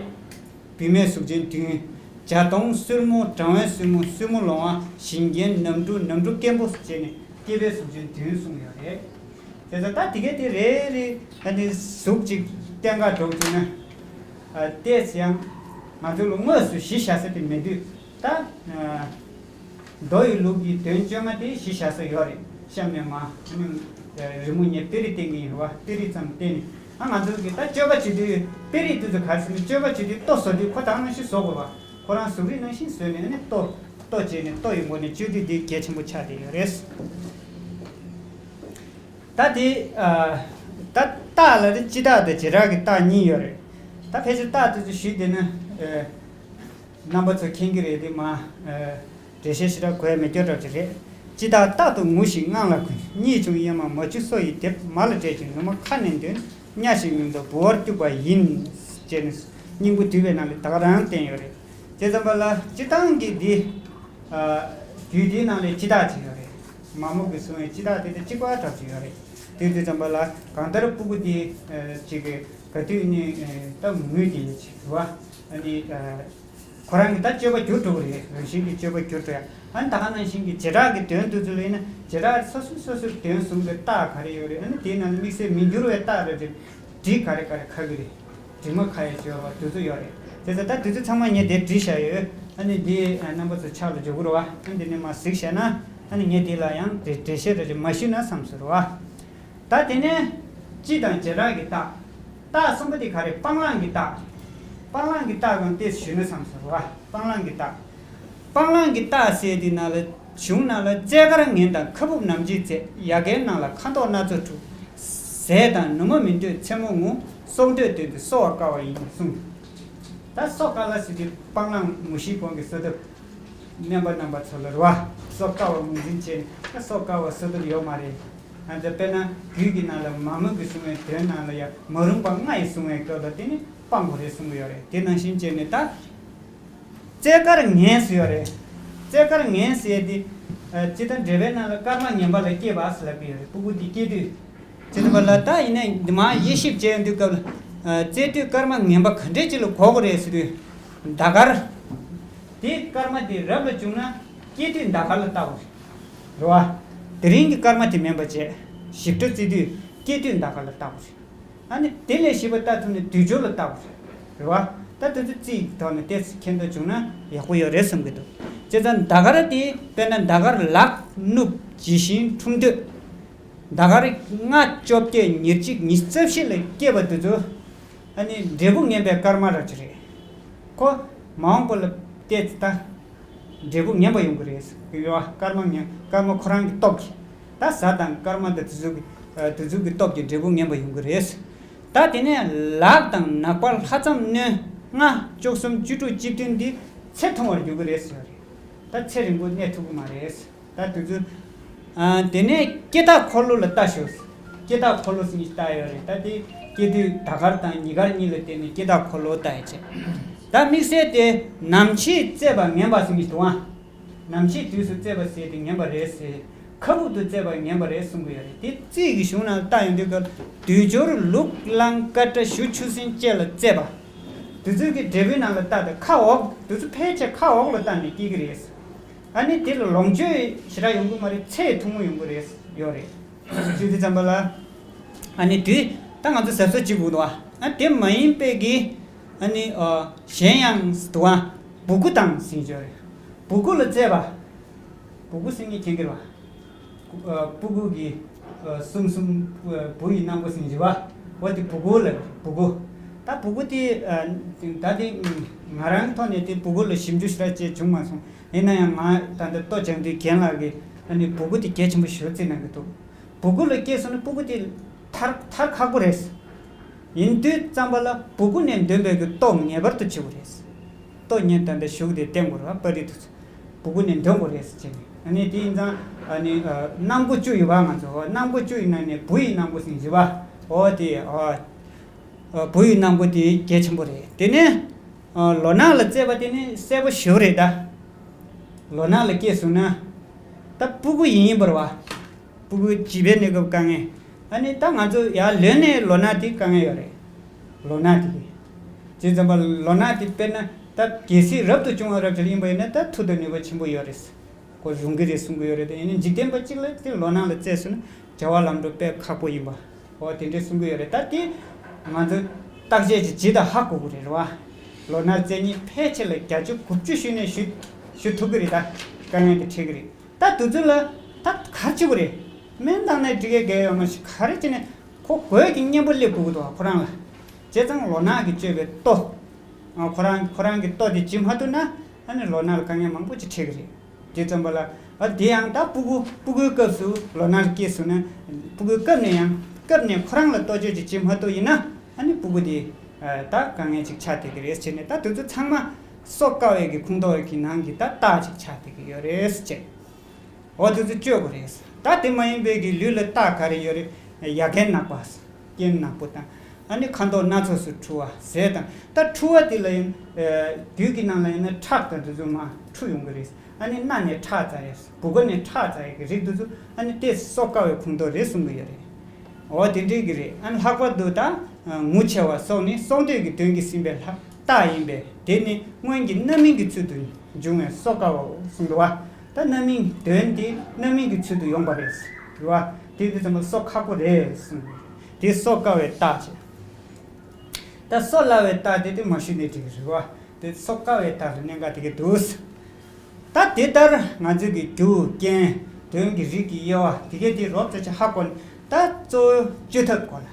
བུད་མེད་གཟུགས་ཅན་བདུན། བྱ་སྟོང་། སོར་མོ། གྲང་བའི་སོར་མོ། སོར་མོ་ལོང་བ། བཞིན་རྒྱན། ནམ་གྲུ། ནམ་གྲུ་སྐེམ་པོ་བཅས་ནས་སྐྱེས་པའི་གཟུགས་ཅན་བདུན་གསུངས་ཡོད་རེད། དེ་ཚོ་ད་དེ་ག་དེ་རེ་རེ་ཨ་ནི་གཟུགས་ཅིག་བསྟན་ག་འགྲོ་བྱུང་ན། ཨ། ཏོག་ཙམ་ཡང་ང་ཚོ་ལ་དངོས་སུ་གཞི་བཞག་ས་དེ་མེད་དུས། ད། ཨ། མདོ་ཡི་ལུགས་ཀྱི་དོན་བཅོ་ལྔ་དེ་གཞི་བཞག་ས་ཡོད་རེད། གཤམ་ནས་མར་ཨ་ནི་ རི་མོ་ངས་དཔེ་རིས་བསྟན་གྱི་ཡིན་རེད་བ། དཔེ་རིས་ཙམ་བསྟན་ནས། ཨ་ང་ཚོ་གི་ད་སྤྱོད་པ་བྱེད་དུས་དཔེ་རིས་དེ་ཚོ་ག་རེ་ཟེར་ན། སྤྱོད་པ་བྱེད་དུས་ལྟོ་ཟ་དུས་ཁོ་ད་ག་ནང་བཞིན་ཟ་དགོས་རེད་བ། ཁོ་རང་གཟུགས་རིས་ནང་བཞིན་བཟོས་ནས་ཨ་ནི་ལྟོ་ལྟོ་བྱས་ནས་ལྟོ་ཡི་སྒོ་ནས་སྤྱོད་དུས་འདི་གལ་ཆེན་པོ་ཆགས་བསྡད་ཡོད་རེད། ད་དེ་ཨ་ད་རྟགས་ལ་དེ་སྤྱི་རྟགས་དང་བྱེ་བྲག་གི་རྟགས་གཉིས་ཡོད་རེད། ད་ཕལ་ཆེར་རྟགས་དེ་ཚོ་ཞུས་བསྡད་ན། ཨ། རྣམ་པ་ཚོ་མཁྱེན་གྱི་རེད་དེ་མ། ཨ། འགྲེལ་བཤད་ཞེ་དྲག་དགོས་ཡ་མེད་སྐྱོ་གྲབས་ཅིག་རེད། སྤྱི་རྟགས་རྟག་ཏུ་ངུ་ཞིང་དངངས་ལ་གུས། གཉིད་བྱུང་ཡེ་མ་མ་བཅུག་སོ་ཡི་དེབ། མ་ལ་སྤྲད་ཅིང་ནུ་མ་ཁ་ནས་འདོན། གཉའ་ཞིག་མིང་དུ་ལྦུ་བར་བཅུག་པ་ཡིན། ཅེས་ནས་སྙིང་པོ་བསྡུས་པའི་ནང་ལ་ད་ག་རང་བསྟན་ཡོད་རེད། དེ་ཙམ་པ་ལ་སྤྱི་བཏང་གི་འདི། ཨ། རྒྱུད་འདིའི་ནང་ལ་སྤྱི་རྟགས་ཅིག་ཡོད་རེད། མ་མོ་གིས་བཟུང་བའི་སྤྱི་རྟགས་དེ་དང་གཅིག་པ་འདྲ་ཅིག་ཡོད་རེད། དེ་དུས་ཙམ་པ་ལ་གང་ལྟར་སྤུ་གུ་འདི་ཅིག་གི་ག་དུས་ནས་ད་ངུས་ཀྱི་ཡོད་ཅིག་རེད་བ། ཨ་ནི། ཨ། ཁོ་རང་གི་ད་སྤྱོད་པ་འགྱུར་འགྲོ་གི་རེད། རང་བཞིན་གྱི་སྤྱོད་པ་འགྱུར་འགྲོ་ཡ། ཨ་ནི་ད་ག་ནང་བཞིན་གྱི་བྱེ་བྲག་གི་དོན་དེ་ཚོ་ལ་ཡིན་ན་བྱེ་བྲག་སོ་སོ་སོ་སོའི་དོན་གསུམ་གྱི་རྟགས་ག་རེ་ཡོད་རེད། ཨ་ནི་དེའི་ནང་ལ་དམིགས་བསལ་མི་འགྱུར་བའི་རྟགས་རེ་རེ་བྲིས་ག་རེ་ག་རེ་ཁ་གི་རེད། དྲི་མ་ཁ་ཡ་བྱེད་པ་དེ་ཚོ་ཡོད་རེད། དེ་ཚོ་ད་དེ་ཚོ་ཚང་མ་ངས་དེ་བྲིས་བཞག་ཡོད། ཨ་ནི་འདི་རྣམ་པ་ཚོ་ཕྱག་ལ་འཇོག་གི་རེད་བ། ཨ་ནི་འདི་ནས་མར་གཟིགས་བྱས་ན། ཨ་ནི་ངས་དེ་ལ་ཡང་འགྲེལ་འགྲེལ་བཤད་རེ་ཅིག་མ་ཞུས་ན་བསམ་སོང་རེད་བ། ད་དེ་ནས་སྤྱི་དང་བྱེ་བྲག་གི་རྟགས། རྟགས་གསུམ་པོ་དེ་ག་རེ། སྤང་བླང་གི་རྟགས། སྤང་བླང་གི་རྟགས་གང་ལྟས་ཞུས་ན་བསམ་སོང་བ། སྤང་བླང་གི་རྟགས། སྤང་བླང་གི་རྟགས་ཟེར་དེ་ནང་ལ་གཞུང་ནང་ལ་རྩེ་དཀར་ངན་དང་ཁ་སྦུབ་ནམ་འཇིག་རྩེ། ཡ་གིའི་ནང་ལ་ཁ་མདོག་སྣ་ཚོགས་འཁྲུག། ཟས་དང་ནུ་མ་མི་འདོད་མཚན་མོ་ངུ། སྲོག་འདོད་དོན་དུ་གསོ་བ་དཀའ་བ་ཡིན་གསུངས། ད་གསོ་དཀའ་ལ་ཟེར་དུས་སྤང་བླང་མུ་བཞིའི་གོང་གི་གསོ་ཐབས། སྨན་པ་རྣམ་པ་ཚོ་ལ་རེད་བ། གསོ་དཀའ་བ་ངོས་འཛིན་བྱས་ནས་ད་གསོ་དཀའ་བ་གསོ་ཐབས་ཡོད་མ་རེད། ཨ་ནི་དཔེར་ན་རྒྱུད་ཀྱི་ནང་ལ་མ་མོ་གིས་གསུངས་པའི་དོན་ནང་ལ་ཡང་མ་རུངས་པ་ལྔ་ཡིས་བཟུང་བའི་སྐབས་ལ་དེ་ནི་སྤང་དགོས་རེད་གསུང་གི་ཡོད་རེད། དེ་ནང་བཞིན་བྱས་ནས་ད། རྩེ་དཀར་ངན་ཟེར་ཡོད་རེད། རྩེ་དཀར་ངན་ཟེར་དེ། ཨ། སྤྱིར་བཏང་འགྲེལ་པའི་ནང་ལ་སྐར་མ་ངན་པ་ལ་སྐྱེས་པ་ཟེར་ལབ་ཀྱི་ཡོད་རེད། སྤུ་གུ་འདི་སྐྱེ་དུས། སྤྱིར་བཏང་པ་ལ་ད་ཡིན་ནའི་འདི་མ་དབྱེ་ཞིབ་བྱས་དུས་སྐབས་ལ། ཨ། རྩེ་དུས་སྐར་མ་ངན་པ་ག་འདྲས་ཅིག་ལ་གོ་དགོས་རེད་ཟེར་དུས། ཟླ་སྐར། དེ་སྐར་མ་དེ་རབ་ལ་བྱུང་ན་སྐྱེ་དུས་ཟླ་སྐར་ལ་བལྟ་དགོས་རེད། རེད་བ། དེ་རིང་གི་སྐར་མ་དེ་མིན་པ་བྱས། ཞིབ་ཕྲ་བརྩི་དུས་སྐྱེ་དུས་ཟླ་སྐར་ལ་བལྟ་དགོས་རེད། ཨ་ནི་དེ་ལས་ཞིབ་པ་ལྟ་ཐུབ་ན་དུས་སྦྱོར་ལ་ལྟ་དགོས་རེད་བ། ད་དེ་ཚོ་རྩིས་ཐོག་ནས་ཏོག་ཙམ་མཁྱེན་རྟོགས་བྱུང་ན་ཡག་པོ་ཡོད་རེད་བསམ་གྱི་འདུག། བྱས་ཙང་ཟླ་སྐར་དེ་དཔེར་ན་ཟླ་སྐར་ལག་གནུབས་ཇི་བཞིན་འཁྲུངས་དུས། ཟླ་སྐར་ལྔ་བཅོ་བརྒྱད་ཉེར་གཅིག་ཉི་ཤུ་རྩ་བཞི་ལ་སྐྱེས་པ་དེ་ཚོ། ཨ་ནི་འབྲས་བུ་ངན་པའི་སྐར་མ་རབ་ཅིག་རེད། ཁོ་མ་འོངས་པ་ལ་བལྟས་ཚེ་ད། འབྲས་བུ་ངན་པ་ཡོང་གི་རེད། ཡོད་བ། སྐར་མ་ངན། སྐར་མ་ཁོ་རང་གི་སྟོབས་ཀྱིས། ད་གཟའ་དང་སྐར་མ་དང་དེ་ཚོ་གི། ཨ། དེ་ཚོ་གི་སྟོབས་ཀྱིས་འབྲས་བུ་ངན་པ་ཡོང་གི་རེད། ད་དེ་ནས་ལག་དང་ནག་པ་ལྷ་མཚམས་གནོན། ལྔ་བཅུ་གསུམ་བཅུ་དྲུག་བཅུ་བདུན་འདི་ཚེ་ཐུང་བར་འགྱུར་གི་རེད་ཟེར་བ་རེད། ད་ཚེ་རིང་པོ་གནས་ཐུབ་ཀྱི་མ་རེད། ད་དེ་ཚོ། ཨ། དེ་ནས་སྐྱེ་རྟགས་འཁོར་ལོ་ལ་ལྟ་ཞོག། སྐྱེ་རྟགས་འཁོར་ལོ་ཟེར་མཁན་ཞིག་ལྟ་ཡོད་རེད། ད་དེ་སྐྱེ་དུས་ཟླ་སྐར་དང་ཉིན་སྐར་གཉིས་ལ་བརྟེན་ནས་སྐྱེ་རྟགས་འཁོར་ལོ་ལྟ་ཡ་བྱས། ད་དམིགས་བསལ་དེ་ནམ་ཕྱེད་བཙས་པ་ངན་པ་ཟེར་མཁན་ཞིག་འདུག་ཨ། ནམ་ཕྱེད་དུས་སུ་བཙས་པ་ཟེར་དེ་ངན་པ་རེད་ཟེར། ཁ་སྦུབ་ཏུ་བཙས་པ་ངན་པ་རེད་གསུང་གི་ཡོད་རེད། དེ་རྩིས་ཀྱི་གཞུང་ནང་ལ་ལྟ་ཡོང་དུས་སྐབས་དུས་སྦྱོར་ལུག་གླང་ཀ་ཁྲ་གཞུ་ཆུ་སྲིན་བཅས་ལ་བཙས་པ། དེ་ཚོའི་གི་འབྲས་བུའི་ནང་ལ་ལྟ་དུས་ཁ་འོག་དེ་ཚོ་ཕལ་ཆེར་ཁ་འོག་ལ་ལྟ་ནས་སྐྱེ་གི་རེད། ཨ་ནི་དེ་ལ་ལོངས་སྤྱོད་ཞེ་དྲག་ཡོང་གི་མ་རེད། ཚེ་ཐུང་ངུ་ཡོང་གི་རེད། ཡོད་རེད། བྱས་དུས་ཙམ་པ་ལ། ཨ་ནི་དུས་ད་ང་ཚོ་གཟབ་གཟབ་བྱེད་དགོས་འདུག་བ། ཨ། དེ་མ་ཡིན་པའི་གི། ཨ་ནི། ཨ། གཞན་ཡང་འདུག་བ། སྦུ་གུ་དང་ཟེར་གྱི་ཡོད་རེད། སྦུ་གུ་ལ་བཙས་པ། སྦུ་གུ་ཟེར་མཁན་མཁྱེན་གྱི་རེད་བ། ཨ། སྤུ་གུ་གི། ཨ། གསུམ་གསུམ། ཨ། བུ་ཡི་སྣམ་བུ་ཟེར་གྱི་རེད་བ། འོ་དེ་སྦུ་གུ་ལ་སྦུ་གུ། ད་སྦུ་གུ་དེ། ཨ། ད་དེ་ང་རང་ཐོག་ནས་དེ་སྦུ་གུ་ལ་ཞིབ་འཇུག་ཞེ་དྲག་བྱས་བྱུང་མ་སོང་། ཡིན་ན་ཡང་ང་ད་ལྟ་ལྟོ་སྦྱང་དུས་རྒན་ལགས་ཀྱིས་ཨ་ནི་སྦུ་གུ་དེ་གལ་ཆེན་པོ་ཞེ་པོ་བརྩི་གནང་གི་འདུག། སྦུ་གུ་ལ་སྐྱེས་སོང་ན་སྤུ་གུ་དེ་ཐར་ཐར་ཁག་པོ་རེད། ཡིན་དུས་ཙམ་པ་ལ་སྦུ་གུ་ནས་འདོན་པའི་གི་ལྟོ་ངེས་པར་དུ་བྱེད་དགོས་རེད། ལྟོ་ངས་ད་ལྟ་ཞུགས་དེ་བསྟན་དགོས་རེད་བ། པར་རིས་དུ་སྦུ་གུ་ནས་འདོན་དགོས་རེད་ཟེར་བྱས་ནས། ཨ་ནི་དེ་ཡིན་ཙང་ཨ་ནི་སྣམ་བུ་བཅུ་ཡོད་པ། ང་ཚོ་སྣམ་བུ་བཅུ་ཡི་ནང་ནས་བུ་ཡི་སྣམ་བུ་ཟེར་བཞི་པ། འོ་དེ། འོ། བུ་ཡི་སྣམ་བུ་དེ་གལ་ཆེན་པོ་རེད། དེ་ནས། ཨ། ལོ་ནག་ལ་བཙས་པ་དེ་ནི་གསལ་པོ་ཞེ་པོ་རེད་ད། ལོ་ནག་ལ་སྐྱེས་སོང་ན། ད་སྤུ་གུ་ཡིན་ཡིན་པ་རེད་བ། སྤུ་གུ་བྱིས་པའི་གནས་སྐབས་དཀའ་ངལ། ཨ་ནི་ད་ང་ཚོ་ཡར་ལོན་ནས་ལོ་ནག་དེ་དཀའ་ངལ་ཡོད་རེད། ལོ་ནག་དེ་གི། བྱས་ཙམ་པ་ལོ་ནག་དེ་དཔེར་ན་ད་གལ་སྲིད་རབ་ཏུ་བྱུང་བ་རབ་ཅིག་ཡིན་པ་ཡིན་ན་ད་མཐུ་དང་ནུས་པ་ཆེན་པོ་ཡོད་རེད། ཁོ་རུང་གི་རེད་གསུང་གི་ཡོད་རེད། དེ་ཡིན་ན་འཇིག་རྟེན་པ་གཅིག་ལ་དེ་ལོ་ནག་ལ་བཙས་སོང་ན་བྱ་བ་ལམ་འགྲོ་དཔེ་ཁག་པོ་ཡིན་པ། འོ་དེ་འདྲས་གསུང་གི་ཡོད་རེད། ད་དེ་ང་ཚོ་བརྟག་དཔྱད་ཅིག་བྱེད་དང་ཧ་གོ་གི་རེད་རེད་བ། ལོ་ནག་བཙས་མཁན་ཕལ་ཆེར་ལ་བརྒྱད་ཅུ་དགུ་བཅུ་ཞུས་ནས་ཞུ་ཞུ་ཐུབ་གི་རེད། ད་དཀའ་ངལ་དེ་འཕྲད་གི་རེད། ད་དེ་ཚོ་ལ་ད་ག་རེ་བྱེད་དགོས་རེད། སྨན་བཏང་ནས་འགྲིག་གི་གལ་ཡོད་མ་ཞིག་ག་རེ་བྱས་ནས་ཁོ་གོས་ཀྱི་གཉེན་པོ་སླེབས་དགོས་ཀྱི་འདུག་ཁོ་རང་ལ། བྱས་ཙང་ལོ་ནག་གིས་བཅོས་པའི་ལྟོ། ཨ། ཁོ་རང་ཁོ་རང་གི་ལྟོ་དེ་བྱིན་མ་ཐུབ་ན་ཨ་ནི་ལོ་ནག་ལ་དཀའ་ངལ་མང་པོ་ཅིག་འཕྲད་ཀྱི་རེད། དེ་ཙམ་པ་ལ། ཨ། དེ་ཡང་ད་སྤུ་གུ་སྤུ་གུའི་སྐབས་སུ་ལོ་ནག་ལ་སྐྱེས་སོང་ན། སྤུ་གུའི་སྐབས་ནས་ཡང་སྐབས་ནས་ཁོ་རང་ལ་ལྟོ་བཅོས་ཅིག་བྱེད་མ་ཐུབ་ཡིན་ན། ཨ་ནི་སྤུ་གུ་དེ་ད་དཀའ་ངལ་ཅིག་ཆགས་བསྡད་ཀྱི་རེད་བྱས་ནས། ད་དེ་ཚོ་ཚང་མ་གསོ་དཀའ་བའི་གི་ཁོངས་གཏོགས་ཀྱི་ནང་གི་ད་རྟགས་ཅིག་ཆགས་བསྡད་ཀྱི་ཡོད་རེད་ཅེས། འོ་དེ་ཚོ་བཅོས་དགོས་རེད། ད་དེ་མ་ཡིན་པའི་གི་ལུས་ལ་རྟགས་ག་རེ་ཡོད་རེད། ཡ་རྒན་ནག་པ། རྐན་ནག་པོ་དང་། ཨ་ནི་ཁ་མདོག་སྣ་ཚོགས་སུ་འཁྲུ་བ་ཟས་དང་། ད་འཁྲུ་བ་དེ་ལ་ཡང་། ཨ། རྒྱུད་ཀྱི་ནང་ལ་ཡིན་ན་ཁྲག་དང་དེ་ཚོ་མར་འཁྲུ་ཡོང་གི་རེད། ཨ་ནི་སྣ་ནས་ཁྲག་འཛག་ཡ། བུ་ག་ནས་ཁྲག་འཛག་ཡ་གི་རིགས་དེ་ཚོ་ཨ་ནི་དེ་གསོ་དཀའ་བའི་ཁོངས་གཏོགས་རེད་གསུང་གི་ཡོད་རེད། འོ་དེ་འདྲའི་གི་རེད། ཨ་ནི་ལྷག་པར་དུ་ད་ངུ་ཆེ་བ་སོགས་ནི་གསོག་འདོད་ཀྱི་གདོན་གྱིས་ཟིན་པའི་ལྷ། རྟགས་ཡིན་པས། དེ་ནི་སྔོན་གྱི་རྣམ་སྨིན་གྱི་ཚུལ་དུ་འབྱུང་བས་གསོ་དཀའ་བའོ་གསུངས་འདུག་བ། ད་རྣམ་སྨིན་གདོན་དེ་རྣམ་སྨིན་གྱི་ཚུལ་དུ་ཡོང་པ་རེད། རེད་བ། དེ་དུས་ཙམ་པ་གསོ་ཁག་པོ་རེད་གསུངས། དེ་གསོ་དཀའ་བའི་རྟགས་བྱས། ད་གསོ་སླ་བའི་རྟགས་དེ་དེ་མ་ཞུས་ནས་འགྲིག་གི་རེད་བ། དེ་གསོ་དཀའ་བའི་རྟགས་ལ་གནད་འགག་དེ་ག་འདུག་ད་དེ་ལྟར་ང་ཚོས་ཀྱི་རྒྱུ་རྐྱེན་གདོན་གྱི་རིགས་ཀྱི་དབྱེ་བ་དེ་གས་དེ་རོབ་ཙམ་ཅིག་ཧ་གོ་ནས། ད་གཙོ་བོ་བཅོས་ཐབས་སྐོར་ལ།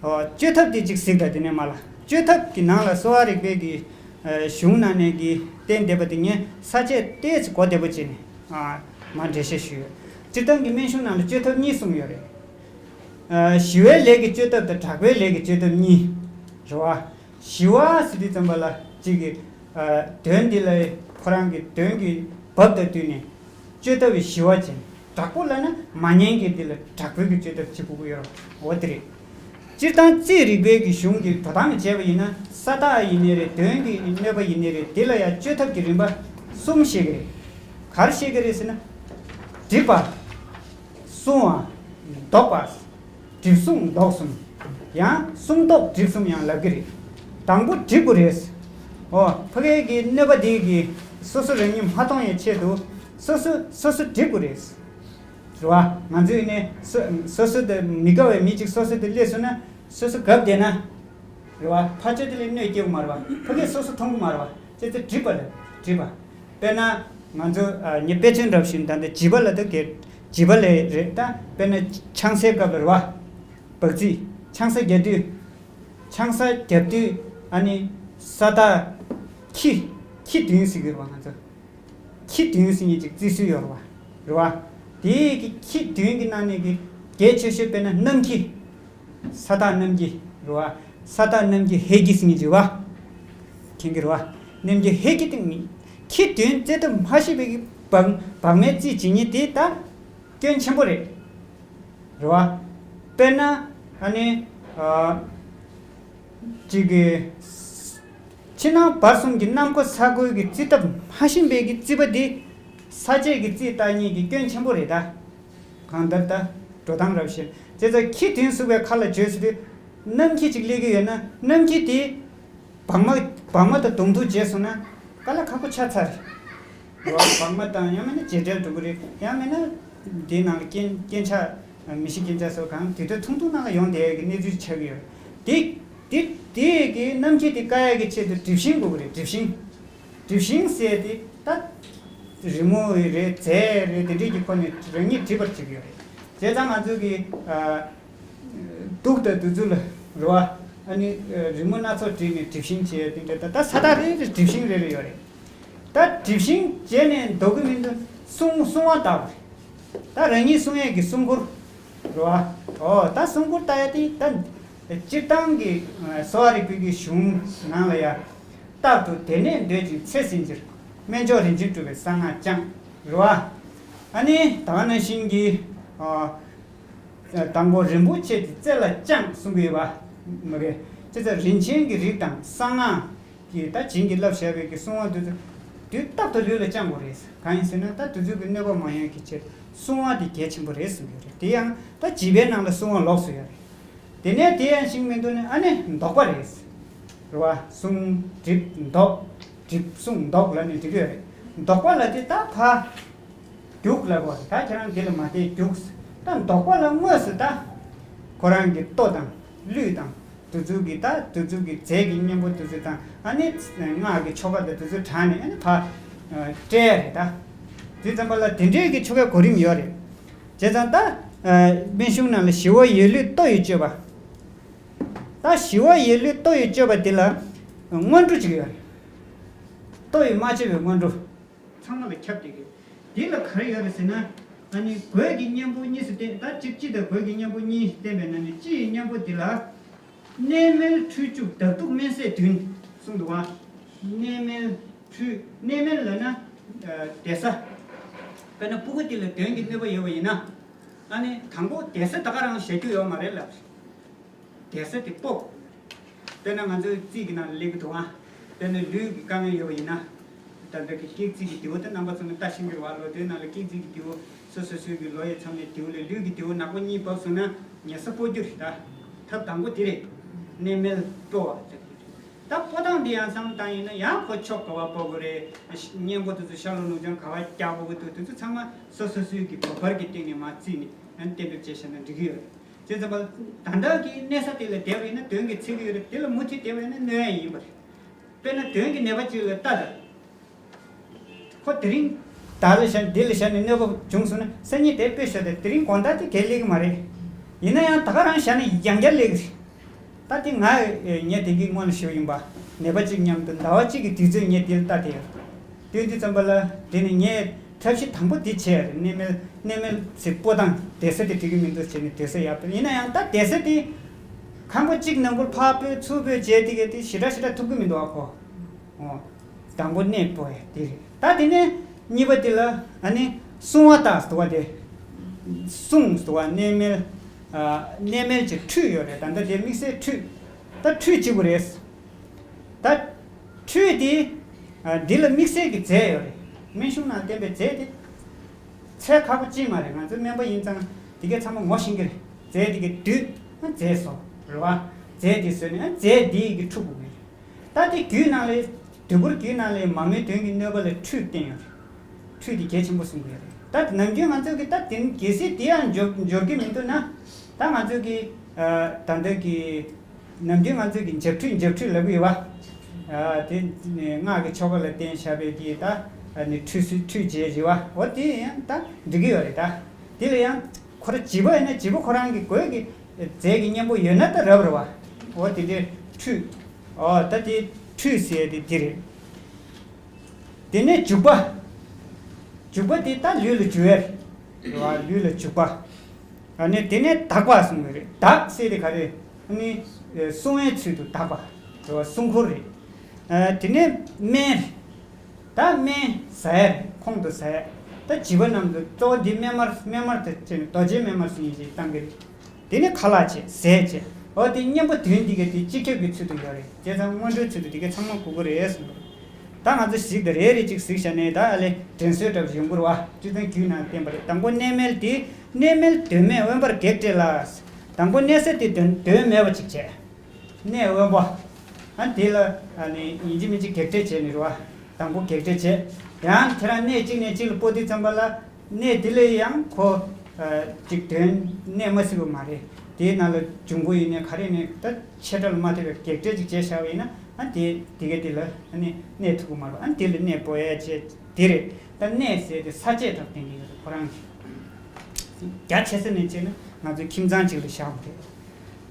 ཨོ། བཅོས་ཐབས་དེ་གཅིག་གཟིགས་དང་། དེ་ནས་མ་ལ་བཅོས་ཐབས་ཀྱི་ནང་ལ་གསོ་བ་རིག་པའི་གི་ཨ་གཞུང་ནང་ནས་ཀྱི་བསྟན་བསྡད་པ་དེ་ངས་ས་བཅད་ཏོག་ཙམ་གོ་བདེ་པོ་བྱས་ནས་ཨ་མར་འགྲེལ་བཤད་ཞུས་ཡོད། སྤྱིར་བཏང་གི་སྨན་གཞུང་ནང་ལ་བཅོས་ཐབས་གཉིས་གསུངས་ཡོད་རེད། ཨ་ཞི་བའི་ལས་ཀྱི་བཅོས་ཐབས་དང་དྲག་པོའི་ལས་ཀྱི་བཅོས་ཐབས་གཉིས། རེད་བ། ཞི་བ་ཟེར་དུས་ཙམ་པ་ལ་གཅིག་གི་ཨ་གདོན་འདི་ལ་ཁོ་རང་གི་གདོན་གྱི་བབ་དང་བསྟུན་ནས་བཅོས་ཐབས་ཀྱི་ཞི་བ་བྱས། དྲག་པོ་ལབ་ན་མ་ཉན་གྱི་འདི་ལ་དྲག་པོའི་གི་བཅོས་ཐབས་བྱེད་དགོས་ཀྱི་ཡོད་རེད། འོ་དེ་རེད། སྤྱིར་བཏང་རྩིས་རིག་པའི་གི་གཞུང་གི་འགྲོ་སྟངས་བྱས་པ་ཡིན་ན། ས་རྟགས་ཡིན་ནའི་རེད། གདོན་གྱི་གནོད་པ་ཡིན་ནའི་རེད། དེ་ལ་ཡང་བཅོས་ཐབས་ཀྱི་རིམ་པ་གསུམ་བཤད་ཀྱི་རེད། ག་རེ་བཤད་ཀྱི་རེད་ཟེར་ན། སྒྲིབ་པ། སྲུང་བ། བཟློག་པ། སྒྲིབ་སྲུང་བཟློག་གསུམ། ཡང་སྲུང་བཟློག་སྒྲིབ་གསུམ་ཡང་ལབ་ཀྱི་རེད། དང་པོ་སྒྲིབ་དགོས་རེད། འོ། ཕ་གིའི་གི་གནོད་པ་དེ་གི་སོ་སོ་རང་ཉིད་མ་མཐོང་བའི་ཆེད་དུ་སོ་སོ་སོ་སོ་སྒྲིབ་དགོས་རེད། རེད་བ། ང་ཚོས་ནི་སོ་སོ་སོ་དེ་མི་དགའ་བའི་མི་གཅིག་སོ་སོ་དེ་སླེབས་སོང་ན་སོ་སོ་གབ་བསྡད་ན། རེད་བ། ཕར་ཕྱོགས་དེ་ལ་གནོད་སྐྱེལ་གྱི་མ་རེད་བ། ཕ་གིས་སོ་སོ་མཐོང་གི་མ་རེད་བ། བྱས་ཙང་སྒྲིབ་པ་རེད། སྒྲིབ་པ། དཔེར་ན། ང་ཚོ་ཨ་ངས་དཔེ་མཚོན་རབ་ཞུས་ན། ད་ལྟ་བྱིས་པ་ལ་ད་གས། བྱིས་པ་ལ་རེད་ད། དཔེར་ན་ཆང་སའི་སྐབས་ལ་རེད་བ། འབག་རྩིས། ཆང་ས་རྒྱག་དུས། ཆང་ས་རྒྱབ་དུས་ཨ་ནི་ས་རྟགས་ཁྱི། ཁྱི་མདུན་ཟེར་གྱི་རེད་བ་ང་ཚོ། ཁྱི་མདུན་ཟེར་མཁན་ཅིག་བརྩི་སྲོལ་ཡོད་རེད་བ། རེད་བ། དེའི་གི་ཁྱི་མདུན་གྱི་ནང་ནས་གི་གལ་ཆེ་ཤོས་དཔེར་ན་གནམ་ཁྱི། ས་རྟགས་གནམ་ཁྱི། རེད་བ། ས་རྟགས་གནམ་ཁྱི་ཧེ་ཁྱི་ཟེར་མཁན་ཅིག་ཡོད་བ། མཁྱེན་གྱི་རེད་བ། གནམ་ཁྱི་ཧེ་ཁྱི་དེ་ནི་ཁྱི་མདུན་རྩེ་ཏོ་མ་ཤེས་པའི་གི་བག་བག་མེད་རྩིས་བྱེད་མཁན་དེ་ད་སྐྱོན་ཆེན་པོ་རེད། རེད་བ། དཔེར་ན་ཨ་ནི་ཨ་ཅིག་གི་ཕྱི་ནང་བར་གསུམ་གྱི་གནམ་སྒོ་ས་སྒོའི་གི་རྩིས་ཐབས་མ་ཤེས་པའི་གི་རྩིས་པ་འདི་ས་བཅད་ཀྱི་རྩིས་བལྟ་མཁན་གྱི་སྐྱོན་ཆེན་པོ་རེད་ད། གང་ལྟར་ད་འགྲོ་སྟངས་རབ་བཤད། བྱས་ཙང་ཁྱི་མདུན་ཟུག་པའི་ཁ་ལ་བརྗོད་ཟེར་དུས་གནམ་ཁྱི་ཅིག་སླེབས་ཀྱི་ཡོད་ན་གནམ་ཁྱི་དེ་བག་མ་བག་མ་དང་གདོང་ཐུག་བྱས་སོང་ན་དཀའ་ལས་ཁག་པོ་ཆགས་ཚར་རེད། རེད་བ། བག་མ་དང་ཡང་མིན་ན་རྗེས་འབྲས་འགྲོ་གི་རེད། ཡང་མིན་ན་དེའི་ནང་ལ་རྐྱེན་རྐྱེན་ཆག་མི་ཤི་རྐྱེན་ཆག་སོགས་གང་དུས་ཚོད་ཐུང་ཐུང་ནང་ལ་ཡོང་བསྡད་ཡག་གི་གནས་ཚུལ་ཆགས་ཀྱི་ཡོད་རེད། དེ་དེ་དེ་ཡི་གི་གནམ་ཁྱི་དེ་བཀག་ཡག་གི་ཆེད་དུ་གྲིབ་ཤིང་དགོས་ཀྱི་རེད། གྲིབ་ཤིང་། གྲིབ་ཤིང་ཟེར་དེ་ད་རི་མོ་རེད། རྫས་རེད། དེ་འདྲས་ཀྱི་ཁོ་ནས་རང་ཉིད་བྲིས་པར་བྱེད་ཀྱི་ཡོད་རེད། བྱས་ཙང་ང་ཚོ་གི་ཨ། དུག་དང་དེ་ཚོ་ལ་རེད་བ། ཨ་ནི་རི་མོ་སྣ་ཚོགས་བྲིས་ནས་གྲིབ་ཤིང་བྱས་དེ་འདྲ། ད་ད་ས་རྟགས་རེ་རེ་གྲིབ་ཤིང་རེ་རེ་ཡོད་རེད། ད་གྲིབ་ཤིང་བྱས་ནས་འདུག་གི་མི་འདུག་སྲུང་སྲུང་བ་ལྟ་བུ་རེད། ད་རང་ཉིད་སྲུང་ཡས་ཀྱི་སྲུང་འཁོར་རེད་བ། ཨོ་ད་སྲུང་འཁོར་ལྟ་ཡ་དེ་ད་སྤྱིར་བཏང་གི་གསོ་བ་རིག་པའི་གི་གཞུང་ནང་ལ་ཡ། རྟག་ཏུ་དེ་ནས་འདོད་ཅིང་ཚེ་ཟིན་ཕྱིར། སྨན་མཆོག་རིན་ཆེན་གྲུབ་པའི་གསང་སྔགས་བསྐྱངས། རེད་བ། ཨ་ནི་ད་ག་ནང་བཞིན་གྱི་ཨ། དང་པོ་རིན་པོ་ཆེ་དེ་རྩེ་ལ་བརྐྱངས་གསུང་གི་ཡོད་པ། མ་རེད། ཅི་ཙམ་རིན་ཆེན་གྱི་རིགས་དང་གསང་སྔགས་ཀྱི་ད་བྱིན་གྱིས་བརླབས་བཞག་པའི་གི་སྲུང་བ་དེ་ཚོ་དུས་རྟག་ཏུ་ལུས་ལ་བརྐྱང་དགོས་རེད། གང་ཡིན་ཟེར་ན་ད་དེ་ཚོ་གི་གནོད་པ་མ་ཡོང་གི་ཆེད་སྲུང་བ་དེ་གལ་ཆེན་པོ་རེད་གསུང་གི་རེད། དེ་ཡང་ད་བྱིས་པའི་ནང་ལ་སྲུང་བ་ལོགས་སུ་ཡོད་རེད། དེ་ནས་དེ་ཡང་ཤིང་མི་འདུག་ནས་ཨ་ནི་བཟློག་པ་རེད། རེད་བ། སྲུང་སྒྲིབ་བཟློག་སྒྲིབ་སྲུང་བཟློག་ལབ་ནས་འགྲིག་གི་ཡོད་རེད། བཟློག་པ་ལ་དེ་ད་ཕ། རྒྱུག་ལབ་པ་ད་ཁྱེད་རང་འདི་ལ་མ་བལྟས་རྒྱུག་ད་བཟློག་པ་ལ་དངོས་སུ་ད་ཁོ་རང་གི་ལྟོ་དང་གླུད་དང་དེ་ཚོ་གི་ད་དེ་ཚོ་གི་རྫས་ཀྱི་གཉེན་པོ་དེ་ཚོ་དང་ཨ་ནི་སྔགས་ཀྱི་ཆོ་ག་དང་དེ་ཚོ་དྲངས་ནས་ཨ་ནི་ཕར་སྤྲད་ཡ་རེད་ད། དེ་ཙམ་པ་ལ་དེ་འདྲའི་གི་ཆོ་གའི་གོ་རིམ་ཡོད་རེད། བྱས་ཙང་ད་སྨན་གཞུང་ནང་ལ་ཞི་བ་ཡོད་ལུས་ལྟོ་ཡི་སྤྱོད་པ། ད་ཞི་བ་ཡོད་ལུས་ལྟོ་ཡི་སྤྱོད་པ་དེ་ལ་སྔོན་འགྲོ་ཅིག་ཡོད་རེད། ལྟོ་ཡི་མ་སྤྱོད་པའི་སྔོན་འགྲོ། ཚང་མ་ལ་ཁྱབ་བསྡད་ཀྱི། འདི་ལ་ག་རེ་ཡོད་རེད་ཟེར་ན། ཨ་ནི་གོས་ཀྱི་གཉེན་པོ་གཉིས་སུ་བསྟན། ད་སྤྱི་སྤྱི་དང་གོས་ཀྱི་གཉེན་པོ་གཉིས་བསྟན་པའི་ནང་ནས་སྤྱི་ཡི་གཉེན་པོ་འདི་ལ། གནས་མལ་ཁྲུས་བཅུག་བདག་སྡུག་དམན་ཟས་བདུན་གསུངས་འདུག་བ། གནས་མལ་ཁྲུས། གནས་མལ་ལབ་ན། ཨ། བསྡད་ས། དཔེར་ན་ཕྲུ་གུ་དེ་ལ་གདོན་གྱི་གནོད་པ་ཡོད་པ་ཡིན་ན། ཨ་ནི་དང་པོ་བསྡད་ས་ད་ག་རང་བཞག་རྒྱུ་ཡོད་མ་རེད་ལབ། བསྡད་ས་དེ་སྤོ། དཔེར་ན་ང་ཚོའི་རྩིས་ཀྱི་ནང་ལ་སླེབས་ཀྱི་འདུག་ཨ། དཔེར་ན་ལུས་ཀྱི་དཀའ་ངལ་ཡོད་པ་ཡིན་ན། ད་ལྟ་གི་སྐེག་རྩིས་ཀྱི་རྡེའུ་དེ་རྣམ་པ་ཚོ་ནི་ལྟ་ཤེས་ཀྱི་རེད་བ། ལོ་དེའི་ནང་ལ་སྐེག་རྩིས་ཀྱི་རྡེའུ་སོ་སོ་སོའི་གི་ལོ་ཡི་མཚམས་ནས་རྡེའུ་ལས་ལུས་ཀྱི་རྡེའུ་ནག་པོ་གཉིས་བབས་སོང་ན་ཉལ་ས་སྤོ་རྒྱུ་རེད་ད། ཐབས་དང་པོ་དེ་རེད། གནས་མལ་སྤོ་བ་ཟེར་གྱི་རེད། ད་སྤོ་སྟངས་འདི་ཡང་བསམ་བློ་བཏང་ཡིན་ན་ཡང་ཁོ་ཕྱོགས་ག་པར་སྤོ་དགོས་རེད། གཉེན་པོ་དེ་ཚོ་ཤ་ལོ་ནུ་ཅང་ག་པར་རྒྱག་དགོས་ཀྱི་འདུག་དེ་ཚོ་ཚང་མ་སོ་སོ་སོའི་གི་གོ་བར་གྱི་སྟེང་ནས་མར་བརྩིས་ནས་ཡང་གཏན་འབེབས་བྱས་བཞག་ན་འགྲིག་གི་ཡོད་རེད། བྱས་ཙང་ད་ལྟ་གི་གནས་ས་དེ་ལ་བསྡད་པ་ཡིན་ན་གདོན་གྱིས་འཚེ་གི་ཡོད་རེད། དེ་ལ་མུ་མཐུད་བསྡད་པ་ཡིན་ན་གནོད་ཡ་ཡིན་པ་རེད། དཔེར་ན་གདོན་གྱི་ནད་པ་གཅིག་ལ་ལྟ་དང་། ཁོ་དེ་རིང་ད་ལ་བཞག་འདི་ལ་བཞག་ནས་གནོད་པ་བྱུང་སོང་ན་སང་ཉིན་དེ་དཔེ་ཤོད་དེ་དེ་རིང་དགོང་དག་དེ་གལ་སླེབས་ཀྱི་མ་རེད། ཡིན་ན་ཡང་ད་ག་རང་བཞག་ན་ཡང་བསྐྱར་སླེབས་ཀྱི་རེད། ད་དེ་ང་ངས་དེ་གི་སྔོན་ལ་ཞུས་ཡིན་པ། ནད་པ་གཅིག་མཉམ་དུ་ཟླ་བ་གཅིག་གི་དུས་ཚོད་ངས་འདིར་ལྟ་དེ་ཡོད། དུས་འདི་ཙམ་པ་ལ་དེ་ནི་ངས་ཐབས་ཤེས་དང་པོ་འདི་བྱས་རེད། གནས་མལ་གནས་མལ་ཟེར་སྤོ་སྟངས་བསྡད་ས་དེ་འགྲིག་གི་མི་འདུག་བྱས་ནས་སྡོད་ས་ཡག་པོ་ཡིན་ན་ཡང་ད་བསྡད་ས་དེ་ཁང་པ་གཅིག་ནང་ཁུལ་ཕར་སྤོས་ཚུར་སྤོས་བྱས་དེ་གས་དེ་ཞེ་དྲག་ཞེ་དྲག་ཐུབ་ཀྱི་མི་འདུག་ཨ་ཁོ། ཨོ། དང་པོ་གནས་སྤོ་ཡ་དེ་རེད། ད་དེ་ནས་གཉིས་པ་དེ་ལ་ཨ་ནི་སྲུང་བ་དང་ཟེར་བ་དེ། སྲུང་ཟེར་བ་གནས་མལ། ཨ། གནས་མལ་གྱི་ཁྲུས་ཡོད་རེད། ད་ལྟ་དེ་དམིགས་བསལ་ཁྲུས། ད་ཁྲུས་གཅིག་པུ་རེད། ད་ཁྲུས་དེ། ཨ། འདི་ལ་དམིགས་བསལ་གྱི་རྫས་ཡོད་རེད། སྨན་གཞུང་ནང་བསྟན་པའི་རྫས་དེ། ཚད་ཁག་པོ་གཅིག་མ་རེད། ང་ཚོ་སྨན་པ་ཡིན་ཙང་དེ་གས་ཚང་མ་ངོ་ཤེས་ཀྱི་རེད། རྫས་དེ་གས་བསྡུས་ན་རྫས་བཟོ་རེད་བ། རྫས་དེ་བཟོས་ནས་རྫས་འདི་ཡི་གི་ཁྲུས་དགོས་ཀྱི་རེད། ད་དེ་རྒྱུད་ནང་ལས། དུས་འཁོར་རྒྱུད་ནང་ལས་མ་མོའི་གདོན་གྱི་གནོད་པ་ལ་ཁྲུས་བསྟན་ཡོད་རེད། ཁྲུས་དེ་གལ་ཆེན་པོ་གསུང་གི་ཡོད་རེད། ད་ནམ་རྒྱུན་ང་ཚོ་གི་ད་དེ་གལ་སྲིད་དེ་ཡང་འབྱོར་འབྱོར་གྱི་མི་འདུག་ན། ད་ང་ཚོ་གི་ཨ། ད་ལྟ་གི་ནམ་རྒྱུན་ང་ཚོ་གི་འཇབ་ཁྲུས་འཇབ་ཁྲུས་ལབ་གི་ཡོད་བ། ཨ། དེ་སྔགས་ཀྱི་ཆོ་ག་ལ་བརྟེན་བཞག་པའི་གི་ད་ཨ་ནི་ཁྲུས་གསོལ་ཁྲུས་རྗེས་རེད་བ། འོ་དེ་ཡང་ད་འགྲིག་གི་ཡོད་རེད། ད་དེ་ལ་ཡང་ཁོ་རང་བྱིས་པ་ཡིན་ན་བྱིས་པ་ཁོ་རང་གི་གོས་ཀྱི་རྫས་ཀྱི་གཉེན་པོ་ཡོད་ན་ད་རབ་རེད་བ། འོ་དེ་འདྲའི་ཁྲུས། འོ་ད་དེ་ཁྲུས་ཟེར་དེ་འདི་རེད། དེ་ནས་བྱུག་པ། བྱུག་པ་དེ་ད་ལུས་ལ་བྱུག་ཡ་རེད་བ། ལུས་ལ་བྱུག་པ། ཨ་ནི་དེ་ནས་དག་པ་གསུངས་པ་རེད། དག་ཟེར་དེ་ག་རེ། ཨ་ནི་སྲུང་བའི་ཚུལ་དུ་དག་པ་རེད་བ། སྲུང་འཁོར་རེད། ཨ། དེ་ནས་སྨན། ད་སྨན་ཟ་ཡ་རེད། ཁོང་དུ་ཟ་ཡ། ད་བྱིས་པ་རྣམས་དུ་གཙོ་བོ་འདི་སྨན་མར་སྨན་མར་དུ་བྱས་ནས་རྡོ་རྗེ་སྨན་མར་ཟེར་ཡིན་ཞེས་བཏང་གི་རེད། དེ་ནས་ཁ་ལག་བྱས་ཟས་བྱས། འོ་དེ་གཉེན་པོ་བདུན་འདི་ག་དེ་སྤྱི་ཁྱབ་ཀྱི་ཚུལ་དུ་ཡོད་རེད། བྱས་ཙང་སྔོན་འགྲོའི་ཚུལ་དུ་འདི་ག་ཚང་མ་དགོས་ཀྱི་རེད་གསུངས་པ་རེད། ད་ང་ཚོ་གཟིགས་དང་རེ་རེ་གཅིག་གཟིགས་བྱས་ནས་ད་ཨ་ལས་དྲན་གསོའི་གྲབས་ཡོང་གི་རེད་བ། སྤྱིར་བཏང་རྒྱུད་ནང་བསྟན་པ་རེད། དང་པོ་གནས་མལ་དེ། གནས་མལ་དོན་མེད་དབེན་པར་བགེགས་བསྐྲད་ལ། དང་པོ་གནས་ས་དེ་དོན་དོན་མེད་པ་ཅིག་བྱས། གནས་དབེན་པ། ཨ་དེ་ལ་ཨ་ནི་ཡིན་གཅིག་མིན་གཅིག་བགེགས་བསྐྲད་བྱས་ནས་རེད་བ། དང་པོ་བགེགས་བསྐྲད་བྱས། ཡང་ཁྱེད་རང་གནས་གཅིག་ནས་གཅིག་ལ་སྤོ་དུས་ཙམ་པ་ལ་གནས་དེ་ལ་ཡང་ཁོ་ཨ་གཅིག་དོན་གནས་མ་སྲིད་པ་མ་རེད། དེའི་ནང་ལ་འབྱུང་པོ་ཡིན་ནའི་ག་རེ་ནས་ད་ཆེ་ཕྲ་ལ་མ་ལྟོས་པའི་བགེགས་བསྐྲད་ཅིག་བྱས་བཞག་པ་ཡིན་ན་ཨ་དེ་དེ་ག་དེ་ལ་ཨ་ནི་གནས་ཐུབ་ཀྱི་མ་རེད། ཨ་དེ་ལ་གནས་སྤོ་ཡ་བྱས་དེ་རེད། ད་གནས་ཟེར་དེ་ས་བཅད་དང་ལྡན་གྱི་ཡོད་རེད། ཁོ་རང་གི་རྒྱ་ཆེ་ས་ནས་བྱས་ན་ང་ཚོའི་ཁྱིམ་ཚང་གཅིག་ལ་བཞག་པ་རེད།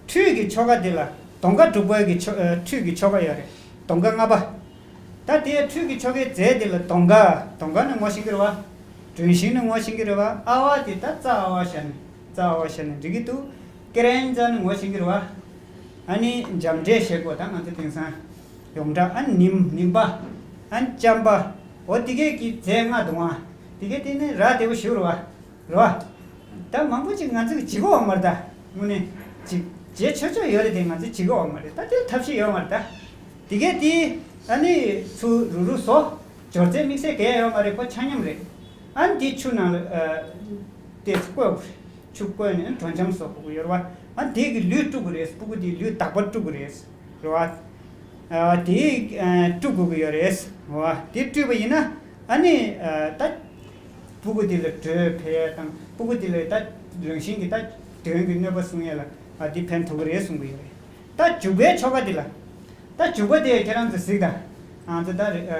ཁྲུས་ཀྱི་ཆོ་ག་འདི་ལ་གདོང་ཁ་སྒྲུག་པའི་གི་ཆོ་ཨ་ཁྲུས་ཀྱི་ཆོ་ག་ཡོད་རེད། གདོང་ཁ་ལྔ་པ། ད་དེའི་ཁྲུས་ཀྱི་ཆོ་གའི་རྫས་འདི་ལ་གདོང་ཁ། གདོང་ཁ་ནི་ངོ་ཤེས་ཀྱི་རེད་བ། དྲོན་ཤིང་ནི་ངོ་ཤེས་ཀྱི་རེད་བ། ཨ་བ་དེ་ད་རྩ་ཨ་བ་བཞག་ནས་རྩ་ཨ་བ་བཞག་ནས་འགྲིག་གི་འདུག་ཀེ་རན་ཛ་ནི་ངོ་ཤེས་ཀྱི་རེད་བ། ཨ་ནི་འཇམ་འབྲས་ཞེས་གོ་ད་ང་ཚོ་དེང་སང་ཡོངས་གྲགས། ཨ་ནི་ནིམ་ནིམ་པ། ཨ་ནི་ལྕམ་པ། འོ་དེ་གས་ཀྱི་རྫས་ལྔ་འདུག་ཨ། དེ་གས་དེ་ནི་ར་བདེ་པོ་ཞིག་རེད་བ། རེད་བ། ད་མང་པོ་ཅིག་ང་ཚོས་བྱེད་ཀྱི་ཡོད་མ་རེད་ད། དངོས་གནས་ཅིག་བྱེད་ཆོག་ཆོག་ཡོད་རེད་དེ་ང་ཚོས་བྱེད་ཀྱི་ཡོད་མ་རེད། ད་དེ་ལ་ཐབས་ཤེས་ཡོད་མ་རེད་ད། དེ་གས་དེ་ཨ་ནི་ཚུར་རུ་རུ་བཟོ། སྦྱོར་རྫས་དམིགས་བསལ་གས་ཡོད་མ་རེད། ཁོ་ཆ་མཉམ་རེད། ཨ་ནི་དེ་ཆུ་ནང་ལ་ཨ་དེ་བསྐོལ་དགོས་རེད། ཆུ་བསྐོལ་ནས་དྲོ་འཇམ་བཟོ་དགོས་ཀྱི་ཡོད་རེད་བ། ཨ་ནི་དེ་གི་ལུས་བཀྲུ་དགོས་རེད། ཕྲུ་གུ་དེའི་ལུས་དག་པར་བཀྲུ་དགོས་རེད། རེད་བ། ཨ་དེ་ཨ་བཀྲུ་དགོས་ཀྱི་ཡོད་རེད། རེད་བ། དེ་བཀྲུས་པ་ཡིན་ན་ཨ་ནི་ཨ་ད་ཕྲུ་གུ་དེ་ལ་དྲོད་འཕེལ་ཡ་དང་ཕྲུ་གུ་དེ་ལ་ད་རང་བཞིན་གྱི་ད་གདོན་གྱི་གནོད་པ་སྲུང་ཡ་ལ་ཨ་དེ་ཕན་ཐོགས་ཀྱི་རེད་གསུང་གི་ཡོད་རེད། ད་བྱུག་པའི་ཆོ་ག་དེ་ལ། ད་བྱུག་པ་དེ་ཁྱེད་རང་ཚོ་གཟིགས་དང་། ང་ཚོ་ད་རེ་ཨ་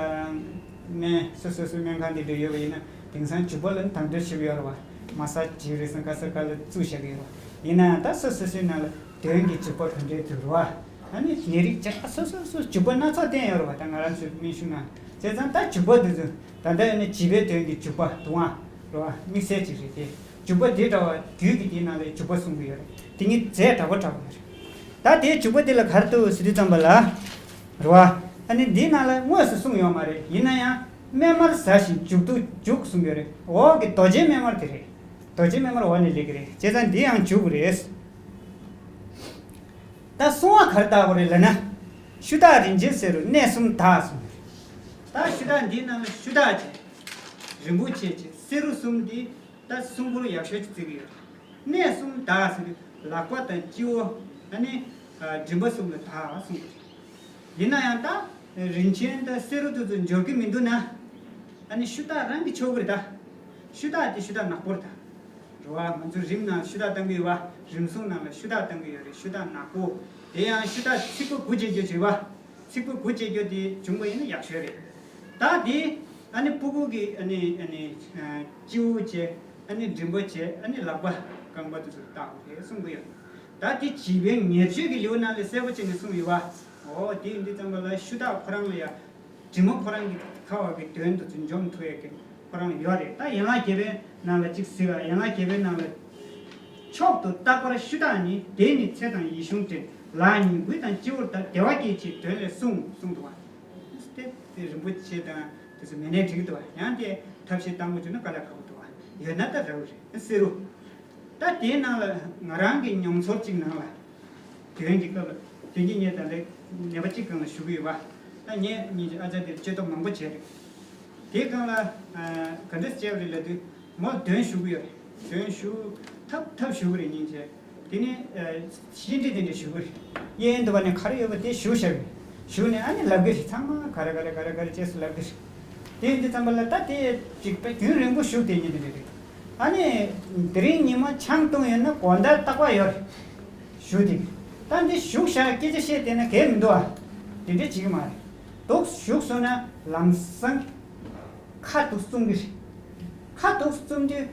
སྨན་སོ་སོ་སོའི་སྨན་ཁང་དེ་འདྲ་ཡོད་པ་ཡིན་ན་དེང་སང་བྱུག་པ་ལ་དང་དོད་ཞེ་པོ་ཡོད་རེད་བ། མ་སཱ་ཇི་རེད་ཟེར་ག་ས་ག་ལ་བཙུགས་བཞག་གི་ཡོད་པ། ཡིན་ན་ཡང་ད་སོ་སོ་སོའི་ནང་ལ་དོན་གྱི་འཇུག་པ་ག་འདྲའི་འདུག་རེད་བ། ཨ་ནི་ནད་རིགས་བྱས་སོ་སོ་སོ་འཇུག་པ་སྣ་ཚོགས་བསྟན་ཡོད་རེད་བ། ད་ང་རང་ཚོའི་སྨན་གཞུང་ནང་བྱས་ཙང་ད་འཇུག་པ་འདི་ཚོ་ད་ལྟ་ཡིན་ན་བྱིས་པའི་དོན་གྱི་འཇུག་པ་འདུག་ཨ། རེད་བ། དམིགས་བསལ་ཅིག་རེད་དེ། འཇུག་པ་འདི་འདྲ་བ་རྒྱུད་ཀྱི་འདིའི་ནང་ལ་འཇུག་པ་གསུང་གི་ཡོད་རེད། དེ་ཉིད་རྫས་འདྲ་པོ་འདྲ་པོ་ཡོད་རེད། ད་དེའི་འཇུག་པ་འདི་ལ་ག་རེ་འདུག་ཟེར་དུས་ཙམ་པ་ལ། རེད་བ། ཨ་ནི་འདིའི་ནང་ལ་དངོས་སུ་གསུངས་ཡོད་མ་རེད། ཡིན་ན་ཡང་སྨན་མར་ཟ་ཞིང་འཇུག་ཏུ་འཇུག་གསུངས་ཡོད་རེད། འོག་གི་རྡོ་རྗེའི་སྨན་མར་དེ་རེད། རྡོ་རྗེའི་སྨན་མར་འོག་ནས་སླེབས་ཀྱི་རེད། བྱས་ཙང་འདི་ཡང་འཇུག་དགོས་རེད། ད་གསུང་བ་ག་རེ་བཏགས་པ་རེད་ལབ་ན། ཤུ་དག་རིན་ཆེན་བསེ་རུ་གནས་གསུམ་དག་གསུངས་རེད། ད་ཤུ་དག་འདིའི་ནང་ལ་ཤུ་དག་བྱས། རིན་པོ་ཆེ་བྱས། བསེ་རུ་གསུམ་འདི་ད་གསུང་འབུར་ཡག་ཤོས་ཅིག་བརྩི་གི་ཡོད། གནས་གསུམ་དག་ཟེར་དུས་ལག་པ་དང་སྤྱི་བོ། ཨ་ནི་མགྲིན་པ་གསུམ་ལ་དག་གསུངས་པ་རེད། ཡིན་ན་ཡང་ད་རིན་ཆེན་དང་བསེ་རུ་དེ་ཚོ་འབྱོར་གྱི་མི་འདུག་ན། ཨ་ནི་ཤུ་དག་རང་གིས་ཆོག་གི་རེད་ད། ཤུ་དག་དེ་ཤུ་དག་ནག་པོ་རེད་ད། རེད་བ། ང་ཚོ་རིམས་ནང་ཤུ་དག་བཏང་གི་ཡོད་བ། རིམས་སྲུང་ནང་ལ་ཤུ་དག་བཏང་གི་ཡོད་རེད། ཤུ་དག་ནག་པོ། དེ་ཡང་ཤུ་དག་ཚིགས་པ་དགུ་བྱེད་རྒྱུ་བྱེད་བ། ཚིགས་པ་དགུ་བྱེད་རྒྱུ་དེ་བྱུང་བ་ཡིན་ན་ཡག་ཤོས་རེད། ད་དེ་ཨ་ནི་སྤུ་གུ་གི་ཨ་ནི་ཨ་ནི་སྤྱི་བོ་བྱས། ཨ་ནི་མགྲིན་པ་བྱས། ཨ་ནི་ལག་པ་རྐང་པ་དེ་ཚོ་བཏགས་དགོས་རེད་གསུང་གི་ཡོད། ད་དེ་བྱིས་པའི་ཉེར་སྤྱོད་ཀྱི་ལེའུ་ནང་ལ་གསལ་པོ་བྱས་ནས་གསུངས་ཡོད་བ། འོ་དེ་ཡིན་དུས་ཙམ་པ་ལ་ཤུ་དག་ཁོ་རང་ལ་ཡ། དྲི་མ་ཁོ་རང་གི་ཁ་བ་གི་དོན་དུ་ཚུར་འཇོམས་ཐུབ་ཡས་ཀྱི་ཁོ་རང་ཡོད་རེད། ད་ཡན་ལག་བརྒྱད་པའི་ནང་ལ་གཅིག་གཟིགས་ཨ། ཡན་ལག་བརྒྱད་པའི་ནང་ལ། མཆོག་ཏུ་རྟག་པར་ཤུ་དག་ནི། དེས་ནི་ཚེ་དང་ཡིད་གཞུང་འདྲེན། ལག་གཉིས་མགུལ་དང་སྤྱི་བོར་བརྡབ། བདེ་བ་སྐྱེད་ཕྱིར་དོན་ལས་གསུངས། གསུངས་འདུག་བ། དེ་དེ་རིན་པོ་ཆེ་དང་དེ་ཚོ་མེད་ནའི་འགྲིག་འདུག་བ། ཡང་དེ་ཐབས་ཤེས་བཏང་དགོས་བྱུང་ན་དཀའ་ལས་ཁག་པོ་འདུག་བ། ཡོད་ན་ད་རག་གི་རེད། བསེ་རུ། ད་དེའི་ནང་ལ་ང་རང་གི་མྱོང་ཚོར་གཅིག་ནང་ལ། དོན་གྱི་སྐབས་ལ་དོན་གྱི་ངས་ད་ལྟ་ནད་པ་གཅིག་སྒང་ལ་བཞུགས་ཡོད་པ། ད་ངས་ཉིན་གཅིག་ཨ་ཅག་དེར་བཅོས་ཐབས་མང་པོ་བྱས་རེད། དེའི་སྒང་ལ་ག་འདྲས་བྱས་པ་རེད་ལབ་དུས་མོ་ལ་དོན་ཞུ་གི་ཡོད་རེད། དོན་ཞུ་ཐབས་ཐབས་ཞུ་གི་རེད། ཉིན་གཅིག་དེ་ནས་ཤེས་འདྲི་དེ་འདྲ་ཞུ་གི་རེད། གཡས་གཡོན་དུ་བ་ནས་ག་རེ་ཡོད་པ་དེ་ཞུ་བཞག་གི། ཞུ་ནས་ཨ་ནི་ལབ་གི་རེད། ཚང་མ་ག་རེ་ག་རེ་ག་རེ་ག་རེ་བྱས་སུ་ལབ་གི་རེད། དེ་ཡིན་དུས་ཙམ་པ་ལ་ད་དེ་ཅིག་དཔེ་རྒྱུན་རིང་པོ་བཞུགས་དེ་ཉིན་དེ་འདྲ་རེད། ཨ་ནི་དེ་རིང་ཉི་མ་ཆང་བཏུང་ཡོད་ན་དགོང་དག་རྟག་པར་ཡོད་རེད། ཞུ་དེ། ད་འདི་ཞུགས་བཞག་སྐད་ཆ་བཤད་བསྡད་ན་གལ་མི་འདུག་ཨ། དེ་འདྲ་བྱེད་ཀྱི་མ་རེད། འདུག་ཞུགས་སོང་ན་ལམ་སང་ཁ་འདུག་བཙུམ་གྱི་རེད། ཁ་འདུག་བཙུམ་དུས་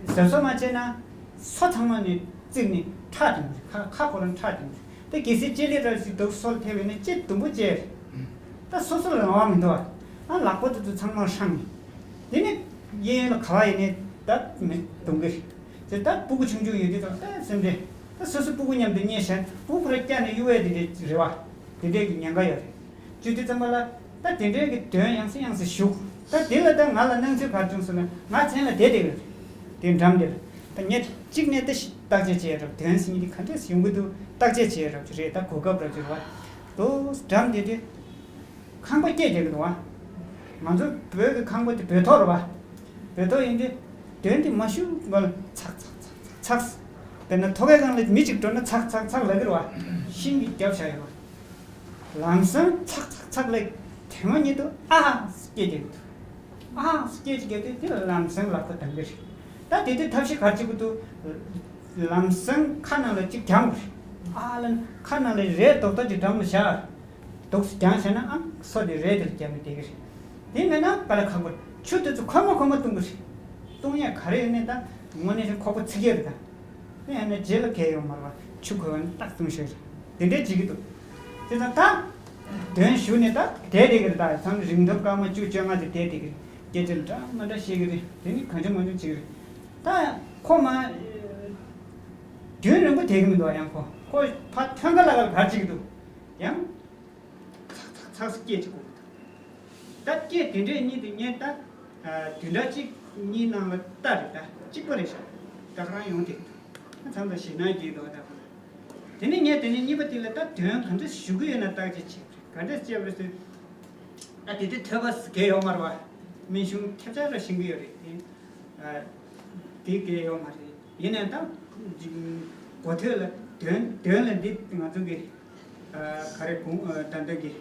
གཟབ་གཟབ་མ་བྱས་ན་སོ་ཚང་མ་ནས་བཙིར་ནས་ཁྲག་འཐུང་གི་རེད། ཁ་ཁ་ཁོ་རང་ཁྲག་འཐུང་གི་རེད། ད་གལ་སྲིད་ལྕེ་ལེ་ར་ཞིག་འདུག་སོ་ལ་ཐེབས་ཡོད་ན་ལྕེ་དུམ་བུ་བཅད་རེད། ད་སོ་སོ་ལ་རང་དབང་མི་འདུག་ཨ། ཨ་ལག་པ་དེ་ཚོ་ཚང་མ་ཧྲང་ནས། དེ་ནས་གཡས་གཡོན་ལ་ག་བ་ཡིན་ནས་ད་མི་གཏོང་གི་རེད། དེ་ད་སྤུ་གུ་ཆུང་ཆུང་ཡོད་དུས་ད་ད་སེམས་ཁྲལ། ད་སོ་སོ་སྤུ་གུ་མཉམ་དུ་གཉེར་བྱས་སྤུ་གུ་ར་བཀྱག་ནས་གཡུག་ཡས་དེ་འདྲའི་རེད་བ། དེ་འདྲའི་གི་ཉེན་ཁ་ཡོད་རེད། བྱེད་དུས་ཙམ་པ་ལ་ད་དེ་འདྲའི་གི་དོན་ཡང་སེ་ཡང་སེ་ཞུགས། ད་དེ་ལ་ད་ང་ལ་སྣང་ཚུལ་ག་རེ་བྱུང་སོང་ན་ང་མཚན་ལ་བསྡད་བསྡད་གི་རེད། དེ་འགྲམ་དེ་ལ་ད་ངས་གཅིག་ནས་ད་བརྟག་དཔྱད་བྱེད་ཡས་རབས་དོན་ཟེར་མཁན་དེ་ག་འདྲས་ཡོང་གི་འདུག་བརྟག་དཔྱད་བྱེད་ཡས་རབས་ཅིག་རེད། ད་གོ་སྐབས་རབས་ཅིག་རེད་བ། དོ་འགྲམ་དེ་དེ། ཁང་པ་སྐྱེས་བསྡད་ཀྱི་འདུག་བ། ང་ཚོ་བོད་ཀྱི་ཁང་པ་དེ་བོད་ཐོག་རེད་བ། བོད་ཐོག་ཡིན་དུས་དོན་དེ་མ་ཞུ་གོང་ལ་ཚག་ཚག་ཚག་ཚག་དཔེར་ན་ཐོག་ཁའི་སྒང་ལ་མི་གཅིག་འགྲོ་ན་ཚག་ཚག་ཚག་ལབ་ཀྱི་རེད་བ། ཤིང་གིས་བརྒྱབ་བཞག་ཡོད་བ། ལམ་སང་ཚག་ཚག་ཚག་ལབ་དེ་མ་ཉིད་དུ་ཨ་ཧ་སྐད་རྒྱག་གི་འདུག་ཨ་ཧ་སྐད་ཅིག་རྒྱག་དུས་དེ་ལ་ལམ་སང་ལག་པ་འདང་གི་རེད། ད་དེ་དུས་ཐབས་ཤེས་ག་རེ་བྱེད་དགོས་འདུག་ལམ་སང་ཁ་ནང་ལ་གཅིག་བརྒྱངས་དགོས་རེད། ཨ་ལ་ཁ་ནང་ལ་རས་རྡོག་རྡོག་ཅིག་འགྲམ་ལ་བཞག་འདུག་སེ་བརྒྱངས་བཞག་ན་ཨང་སོ་དེ་རས་དེ་ལ་བརྒྱབ་ནས་བསྡད་ཀྱི་རེད། དེ་མེད་ན་དཀའ་ལས་ཁག་པོ་རེད། ཆུ་དེ་ཚོ་ཁོལ་མ་ཁོལ་མ་བཏུང་གི་རེད། བཏུང་ཡས་ག་རེ་ཡོད་ནས་ད་དངོས་གནས་ཁོག་པ་ཚིག་གི་རེད་ད། དེ་ཡང་ན་རྗེས་ལ་གལ་ཡོད་མ་རེད་བ། ཆུ་ཁོལ་བ་ནི་རྟགས་བཏུང་ཤེས་རེད། དེ་འདྲའི་བྱེད་ཀྱི་འདུག་དེ་ཙང་ད་དོན་ཞུ་ནས་ད་བསྡད་བསྡད་ཀྱི་རེད། ད་ཚང་རིང་ཐུང་སྐར་མ་བཅུ་བཅོ་ལྔ་དེ་བསྡད་བསྡད་ཀྱི་རེད། སྐད་ཆ་འདྲ་མ་འདྲ་བཤད་ཀྱི་རེད། དེ་ནི་གང་བྱུང་མང་བྱུང་བྱེད་ཀྱི་རེད། ད་ཁོ་མ་རྒྱུན་རིང་པོ་བསྡད་ཀྱི་མི་འདུག་ཡང་ཁོ་ཁོ་ཕར་ཐོན་ཁ་ལ་ཁར་ག་རེ་བྱེད་ཀྱི་འདུག་ཡང་། ཚག་ཚག་ཚག་སྐད་ཅིག་གོ་གི་འདུག་ད་སྐད་དེ་འདྲས་གཉིས་དེ་ངས་ད་བདུན་ཕྲག་གཅིག་གཉིས་ནང་ལ་ལྟ་རེད། ད་གཅིག་པ་རེད་ཤག་ད་ག་རང་ཡོང་དེ་འདུག་མཚམས་དང་ཞེད་སྣང་སྐྱེས་འདུག་ད་ཁོ་ན། དེ་ནས་ངས་དེ་ནས་གཉིས་པ་དེ་ལ་ད་དོན་ག་འདྲས་ཞུ་གི་ཡོད་ན་བརྟག་དཔྱད་བྱས་པ་རེད། ག་འདྲས་བྱས་པ་རེད་ཟེར། ད་དེ་དུས་ཐོས་པ་གལ་ཡོད་མ་རེད་བ། སྨན་གཞུང་ཐེབས་ཆག་ར་ཤེས་ཀྱི་ཡོད་རེད་དེ། དེ་གལ་ཡོད་མ་རེད། ཡིན་ནའི་ད་གོ་ཐོས་ལ་དོན་དོན་ལ་འདི་ང་ཚོ་གི་ག་རེ་གོང་ད་ལྟ་གི་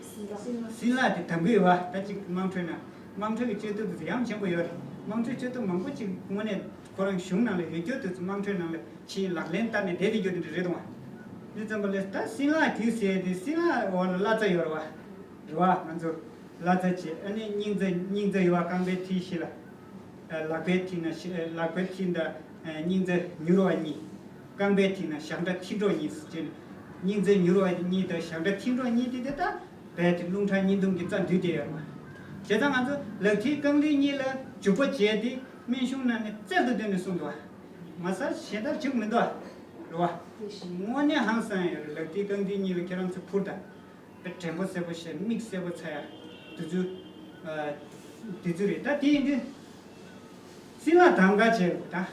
སྲིན་ལག་དེ་དམ་གི་ཡོད་བ། ད་ཅིག་དམངས་ཁྲོད་ན་དམངས་ཁྲོད་ཀྱི་སྤྱོད་ཚུལ་དེ་ཚོ་ཡ་མཚན་པོ་ཡོད་རེད། དམངས་ཁྲོད་སྤྱོད་ཚུལ་མང་པོ་ཅིག་དངོས་གནས་ཁོ་རང་གཞུང་ནང་ལ་ཡོད་རྒྱུ་དེ་ཚོ་དམངས་ཁྲོད་ནང་ལ་ཕྱིན་ལག་ལེན་བསྟར་ནས་བསྡད་བསྡད་རྒྱུ་དེ་འདྲ་རེད་དང་བ། འདི་ཙམ་པ་ལས་ད་སྲིན་ལག་གི་ཟེར་དེ་སྲིན་ལག་འོག་ལ་བླ་རྩ་ཡོད་རེད་བ། རེད་བ། ང་ཚོ་བླ་རྩ་བྱས། ཨ་ནི་སྙིང་རྩ་སྙིང་རྩ་ཡོད་བ། རྐང་པའི་མཐིལ་བཞི་ལ། ལག་པའི་མཐིལ་ན་བཞི། ལག་པའི་མཐིལ་དང་ སྙིང་རྩ་མྱུར་བ་གཉིས། རྐང་པའི་མཐིལ་ན་ཞག་འདྲ་ཐིག་སྒྲོག་གཉིས་ཟེར་ནས། སྙིང་རྩ་མྱུར་བ་གཉིས་དང་ཞག་འདྲ་ཐིག་སྒྲོག་གཉིས་དེ་དེ་ད་རྦད་དེ་རླུང་ཁྲག་གཉིས་འདུམ་གྱི་རྩ་འདུས་བསྡད་ཡོད་རེད་བ། བྱས་ཙང་ང་ཚོ་ལག་མཐིལ་རྐང་མཐིལ་གཉིས་ལ་འཇུག་པ་བྱས་ཏེ་སྨན་གཞུང་ནང་ནས་རྩལ་དུ་བཏོན་ནས་གསུངས་འདུག་བ། མ་ཟ་ཞེ་དྲག་འཇུག་མི་འདུག་བ། རེད་བ། དངོས་གནས་ཧང་སང་ཡོད་རེད། ལག་མཐིལ་རྐང་མཐིལ་གཉིས་ལ་ཁྱེད་རང་ཚོ་འཕུར་དང་། དྲན་པ་གསལ་པོ་བྱས། མིག་གསལ་པོ་ཚ་ཡ། དེ་ཚོ། ཨ། དེ་ཚོ་རེད། ད་དེ་ཡིན་དུས། སྲིན་ལག་དམ་ག་བྱས་ད།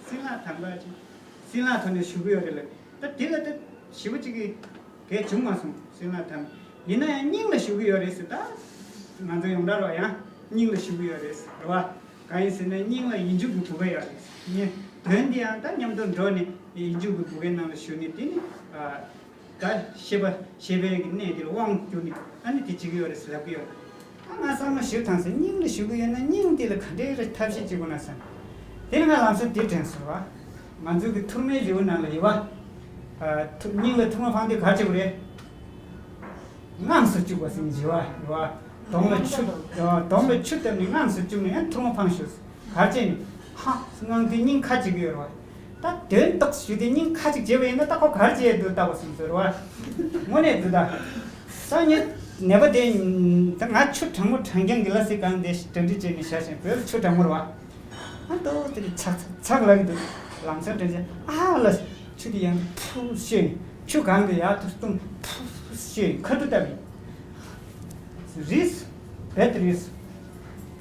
སྲིན་ལག་དམ་ག་བྱས། སྲིན་ལག་ཐོག་ནས་ཞུ་གི་ཡོད་རེད་ལབ། ད་དེ་ལ་ད་ཞེ་པོ་ཅིག་གི་གལ་བྱུང་མ་སོང་། སྲིན་ལག་དམ། ཡིན་ན་ཡང་སྙིང་ལ་ཞུ་གི་ཡོད་རེད་ཟེར། ད་ང་ཚོ་ཡོངས་གྲགས་རོགས་ཡང་སྙིང་ལ་ཞུ་གི་ཡོད་རེད་ཟེར་བ། གང་ཡིན་ཟེར་ན་སྙིང་ལ་ཡིད་འཇུག་གི་བུ་ག་ཡོད་རེད་ཟེར། ངས་དོན་འདི་ཡང་ད་མཉམ་དུ་འགྲོགས་ནས་ཡིད་འཇུག་གི་བུ་གའི་ནང་ལ་ཞུ་ནས། དེ་ནི། ཨ། ད་ཤེས་པ་ཤེས་པའི་གི་གནས་དེ་ལ་དབང་བསྒྱུར་ནས་ཨ་ནི་དེ་བྱེད་ཀྱི་ཡོད་རེད་ཟེར་ལབ་ཀྱི་ཡོད། ད་ང་བསམ་བློ་ཞིག་བཏང་ཟེར། སྙིང་ལ་ཞུ་གི་ཡོད་ན་སྙིང་དེ་ལ་ག་འདྲའི་རེ་ཐབས་ཤེས་བྱེད་དགོས་ན་བསམ། དེ་ནི་ང་ལམ་སང་དེ་དྲན་སོང་བ། ང་ཚོའི་གི་ཐུར་མའི་རི་བོ་ནང་ལ་ཡོད་བ། ཨ། ཐུ་སྙིང་ལ་ཐུར་མ་འཕངས་དུས་ག་རེ་བྱེད་དགོས་རེད། དངངས་སུ་བཅུག་པ་ཟེར་ནས་བྱེད་བ་ཡོད་བ། གདོང་ལ་ཆུ། གདོང་ལ་ཆུ་བཏབ་ནས་དངངས་སུ་བཅུག་ནས་ཡང་ཐུར་མ་འཕངས་ཞོག་ཟེར། ག་རེ་བྱས་ནས། ཧ། དངངས་དུས་སྙིང་ཁ་འབྱེད་ཀྱི་ཡོད་རེད་བ། ད་དོན་དག་ཞུ་དུས་སྙིང་ཁ་ཅིག་བྱས་པ་ཡིན་ན་ད་ཁོ་ག་རེ་བྱས་འདུག་ལྟ་བུ་སོང་ཟེར་བ། དངོས་གནས་འདུག་ད། ད་ངས་ནད་པ་དེ། ད་ང་ཆུ་གྲང་མོ་དྲང་རྐྱང་གི་ལ་སི་གང་དེ་གྲ་སྒྲིག་བྱས་ནས་བཞག་བཞིན། བོད་ལ་ཆུ་གྲང་མོ་རེད་བ། ཨ། ཏོ་དེ་ཚག་ཚག་ལབ་ཀྱི་འདུག་ལམ་སང་དྲན་བྱས། ཨ་ལ། ཆུ་དེ་ཡང་ཕུ་བཤོས། ཆུ་གང་དེ་ཡར་དུ་བཏུང་། ཕུ་བཤོས། ཁ་ཐུག་བཏབ་ཡིན། རེད། རྦད་རེད།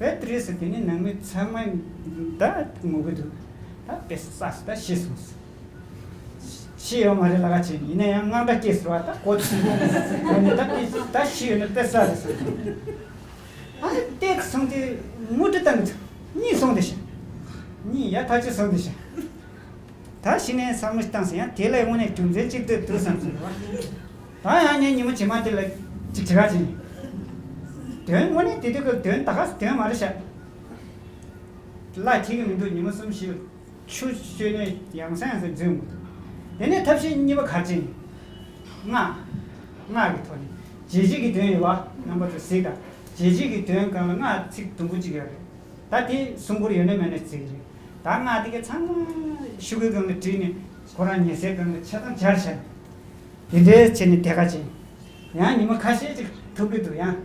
རྦད་རེད་ཟེར། དེ་ནི་ནང་མི་ཚང་མ་ད་ངུ་གི་འདུག་ད་དཔེ་ས་ས་ད་ཤི་སོང་ཟེར། ཤི་ཡོད་མ་རེད་ལ་ག་བྱས་ནས། ཡིན་ན་ཡང་དངངས་སྐྲག་སྐྱེས་ཟེར་བ། ད་ཀོ་ཚི་ད་ནི་ད་དཔེ་ད་ཤི་ཡོད་ན་དཔེ་ས་རེད་ཟེར། ཨ་ནི་བལྟས་སོང་དུས་ངུ་འདྲ་བཏང་གི་འདུག་གཉིད་སོང་བསྡད་ཤག་གཉིད་ཡ་ཐག་ཆོད་སོང་བསྡད་ཤག་ད་གཞི་ནས་བསམ་བློ་བཏང་ཟིན། ཡང་དེ་ལས་དངོས་གནས་རྒྱུ་མཚན་གཅིག་ལྟོས་འདུག་བསམ་སོང་བ། ད་ཡང་ངས་ཉི་མ་རྗེས་མ་དེ་ལ་ཅིག་བྱེད་ག་ཕྱིན། དོན་དངོས་གནས་དེ་དུས་ཀྱི་དོན་ད་ག་སེ་དོན་མ་རེད་ཤག་གླ་འཁྱེར་གྱི་མི་འདུག་ཉི་མ་གསུམ་བཞི་ཆུ་བཤོས་ནས་ཡང་སེ་ཡང་སེ་འཛུལ་མི་འདུག་དེ་ནས་ཐབས་ཤེས་གཉིས་པ་ག་རེ་བྱས། སྔགས། སྔགས་ཀྱི་ཐོག་ནས་རྗེས་བྱེད་ཀྱི་དོན་ཡོད་བ། རྣམ་པ་ཚོས་གཟིགས་དང་། རྗེས་བྱེད་ཀྱི་དོན་སྒང་ལ་སྔགས་ཚིག་དུམ་བུ་གཅིག་ཡོད་རེད། ད་དེ་གསུང་མགུར་ཡོད་ན་མེད་ན་ཚིག་རེད། ད་སྔགས་དེ་ག་ཚང་མ་ཤོག་གུའི་སྒང་ལ་བྲིས་ནས་ཁོ་རང་ཉལ་སའི་སྒང་ལ་ཆ་ཚང་སྦྱར་བཞག་དེ་འདྲའི་བྱས་ནས་དེ་ག་བྱས། ཡང་ཉི་མ་ཁ་ཤས་ཅིག་ཐུག་གི་འདུག་ཡང་།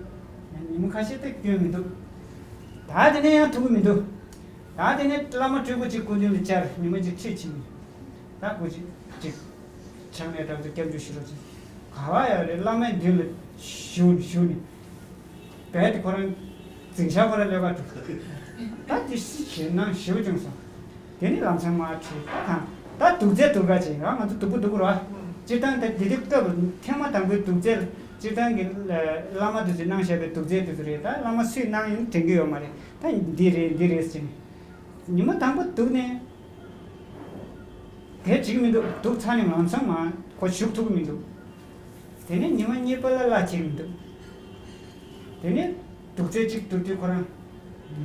ཡང་ཉི་མ་ཁ་ཤས་དེ་སྐྱོན་མི་འདུག་ད་དེ་ནས་ཡང་ཐུག་གི་མི་འདུག་ད་དེ་ནས་བླ་མ་སྤྲུལ་སྐུ་ཅིག་སྐུ་མདུན་ལ་བཅར། ཉི་མ་གཅིག་ཁྲིད་ཕྱིན། ད་སྐུ་མཁྱེན་ཅིག་ཕྱག་ལས་གྲབས་ཏུ་སྐྱབས་འཇུག་ཞུ་རོགས་གྱིས། ག་བ་ཡོད་རེད། བླ་མའི་མདུན་ལ་བཞུགས་བཞུགས་ནས། རྦད་དེ་ཁོ་རང་འཛིང་ཤག་ཁོ་རང་ལས་ཀ་འགྲོ། ད་དེ་ཞེད་སྣང་ཞེ་པོ་བྱུང་སོང་། དེ་ནི་ལམ་སང་མར་ཁྲིད། ད་གང་ད་དུག་རྫས་དུག་ག་ཅིག་རང་ང་ཚོ་དུག་པོ་དུག་པོ་ར། སྤྱིར་བཏང་ད་དེ་དུས་སྐབས་ཐེངས་མ་དང་པོའི་དུག་རྫས། སྤྱིར་བཏང་གི་བླ་མ་དེ་ཚོས་གནང་བཞག་པའི་དུག་རྫས་དེ་ཚོ་རེད། ད་བླ་མ་སུས་གནང་ཡིན་དྲན་གྱི་ཡོད་མ་རེད། ད་འདི་རེད་འདི་རེད་ཟེར་ནས། ཉི་མ་དང་པོ་དུག་ནས། དེ་བྱེད་ཀྱི་མི་འདུག་དུག་ཚར་ནས་ལམ་སང་མར་ཁོ་ཞུགས་ཐུབ་ཀྱི་མི་འདུག་དེ་ནས་ཉི་མ་གཉིས་པ་ལ་གླ་བྱེད་ཀྱི་མི་འདུག་དེ་ནས་དུག་རྫས་གཅིག་བཏུར་དུས་ཁོ་རང་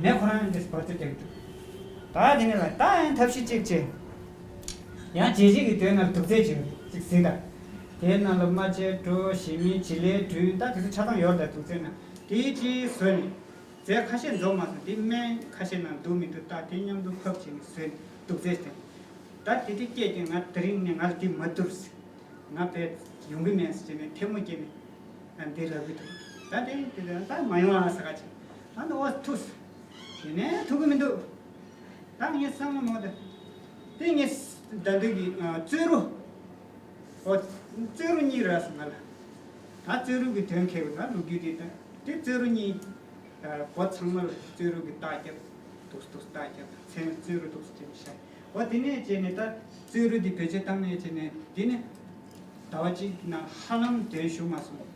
མེ་ཁོ་རང་འདྲེས་བར་དུ་བསྡད་ཀྱི་འདུག་ད་དེ་ནས་ལ་ད་ཡང་ཐབས་ཤེས་གཅིག་བྱས། ཡང་རྗེས་བྱེད་ཀྱི་དོན་ནང་དུག་རྫས་ཅིག་ཅིག་གཟིགས་དང་། དེའི་ནང་ལ་རྨ་བྱའི་སྒྲོ། བྱེ་མའི་བྱེ་ལའི་སྦྲུལ། ད་དེ་ཚོ་ཆ་ཚང་ཡོད་རེད། ད་དུག་རྫས་ནང་དེའི་གཅིག་བཟོས་ནས། རྫས་ཁ་ཤས་འཛོམས་མ་སོང་། དེ་སྨན་ཁ་ཤས་ནང་འདུག་མི་འདུག་ལྟ། དེ་མཉམ་དུ་ཕབ་བྱས་ནས་བཟོས་ནས་དུག་རྫས་དེ། ད་དེ་དེ་སྐད་ཀྱིས་ང་དེ་རིང་ནས་ང་ལ་དེ་མ་བཏུར་ཟེར། ང་བས་ཡོང་གི་མེད་ཟེར་ནས་ཐལ་མོ་སྐྱེས་ནས་ང་འདི་ལབ་གི་འདུག་ད་དེ་དེ་ད་མ་ཡོང་ཨ་ཟེར་ག་ཅིག་ང་འདི་འོ་ཐུག་ཟེར། དེ་ནས་ཐུག་གི་མི་འདུག་ད་ངས་བསམ་བློ་མོ་ད། དེ་ངས་ད་འདི་གི་བཙོན་རུ། ཨོ། བཙོན་རུ་གཉིས་རག་སོང་ང་ལ། ད་བཙོན་རུ་གི་དོན་ཁེལ་བ་ད་ལོ་རྒྱུས་དེ་ད་དེ་བཙོན་རུ་གཉིས། སྒོ་ཚང་མ་ལ་བཙོན་རུ་གི་རྟགས་རྒྱབ། འདུག་འདུག་རྟགས་རྒྱབ། མཚན་བཙོན་རུ་འདུག་ཅེས་བཤད། ཨོ་དེ་ནས་བྱས་ནས་ད་བཙོན་རུ་དེ་བེད་སྤྱོད་བཏང་ནས་བྱས་ནས་དེ་ནས་ཟླ་བ་གཅིག་ནང་ཧ་ལམ་དོན་ཞུ་མ་སོང་།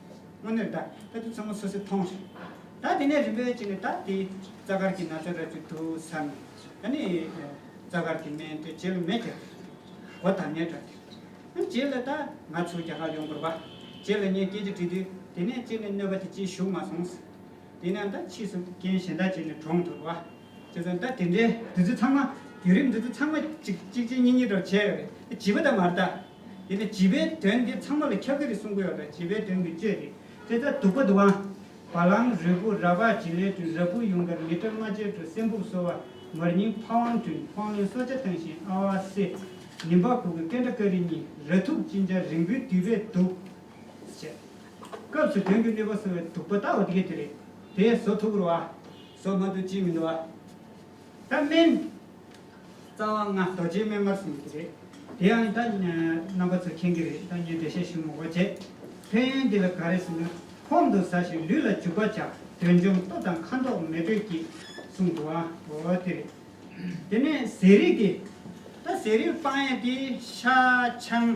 དངོས་གནས་ད་ད་དེ་ཚང་མ་སོ་སོས་མཐོང་རེད། ད་དེ་ནས་རིམ་པས་བྱས་ནས་ད་དེ་རྩ་དཀར་གྱི་ན་ཚ་ར་ཅིག་འདུག་བསམ་ནས་ཨ་ནི་རྩ་དཀར་གྱི་སྨན་དེ་རྗེས་ལ་མེད་ཀྱང་སྒོ་བདག་ཉལ་འདྲ་དེ། རྗེས་ལ་ད་ང་ཚུར་རྒྱ་གར་ཡོང་དགོས་པ། རྗེས་ལ་ངས་སྐད་ཆ་དྲིས་དུས་དེ་ནས་གཅིག་ནས་གནོད་པ་དེ་ཅིག་ཞུགས་མ་སོང་། དེ་ནས་ད་ཕྱིས་སུ་རྐྱེན་གཞན་དག་ཅིག་ནས་གྲོངས་འདུག་བ། བྱས་ཙང་ད་དེ་འདྲའི་དུས་ཚོད་ཚང་མ་བརྒྱུད་རིམ་འདི་ཚོ་ཚང་མ་གཅིག་གཅིག་གཅིག་གཉིས་གཉིས་འདྲ་བྱས་ཡོད་རེད། བྱིས་པ་ད་མ་རེད་ད། དེ་ནས་བྱིས་པའི་དོན་འདི་ཚང་མ་ལ་ཁྱབ་ཀྱི་རེད་གསུང་གི་ཡོད་རེད། བྱིས་པའི་དོན་གྱི་བཅོས་རེད། དེ་ལྟར་སྡུག་པ་འདུག་ཨང་། བ་ལང་རུས་ཕུང་ར་བག་བྱི་ལའི་སྦྲུལ། ར་ཕུང་ཡུངས་ཀར་མི་ཏྲ་རྨ་བྱའི་སྒྲོ། སྲན་ཕུང་སོལ་བ་ མར་རྙིང་ཕ་ཝང་བྲུན་ཕ་ཝང་ལུས་སྲོག་ཆགས་ཐང་ཤིང་ཨ་བ་སེ། ནིམ་པ་ཁུ་གུ་ཀེན་ཏྲ་ཀ་རི་གཉིས་ར་ཐུག་ཅིན་ཅ་རིང་པོའི་དུད་པས་བདུག་ཅེས། སྐབས་སུ་དོན་གྱི་གནོད་པ་སེལ་བའི་བདུག་པ་ལྟ་བུ་དེ་ག་དེ་རེད། དེ་བཟོ་ཐུབ་རོ་བ། བཟོ་མ་ཐུབ་ཅི་མི་འདུག་བ། ད་སྨན། རྩ་བ་ལྔ་རྡོ་རྗེ་སྨན་མར་གསུངས་ཀྱི་རེད། དེ་ཡང་ད་རྣམ་པ་ཚོ་མཁྱེན་གྱི་རེད། ད་ངས་འགྲེལ་བཤད་ཞུ་མི་དགོས་བྱས། ཕན་ཡོན་འདི་ལ་ག་རེ་ཟེར་ན། ཧོམ་དུ་ཟ་ཞིང་ལུས་ལ་འཇུག་པར་བྱ། གདོན་འཇོམས་ལྟོ་དང་ཁ་མདོག་མེ་དྲོད་ཀྱིས་གསུངས་འདུག་ཨ། འོ་དེ་རེད། དེ་ནས་ཟས་རིགས་དེ། ད་ཟས་རིགས་སྤང་ཡས་དེ་ཤ་ཆང་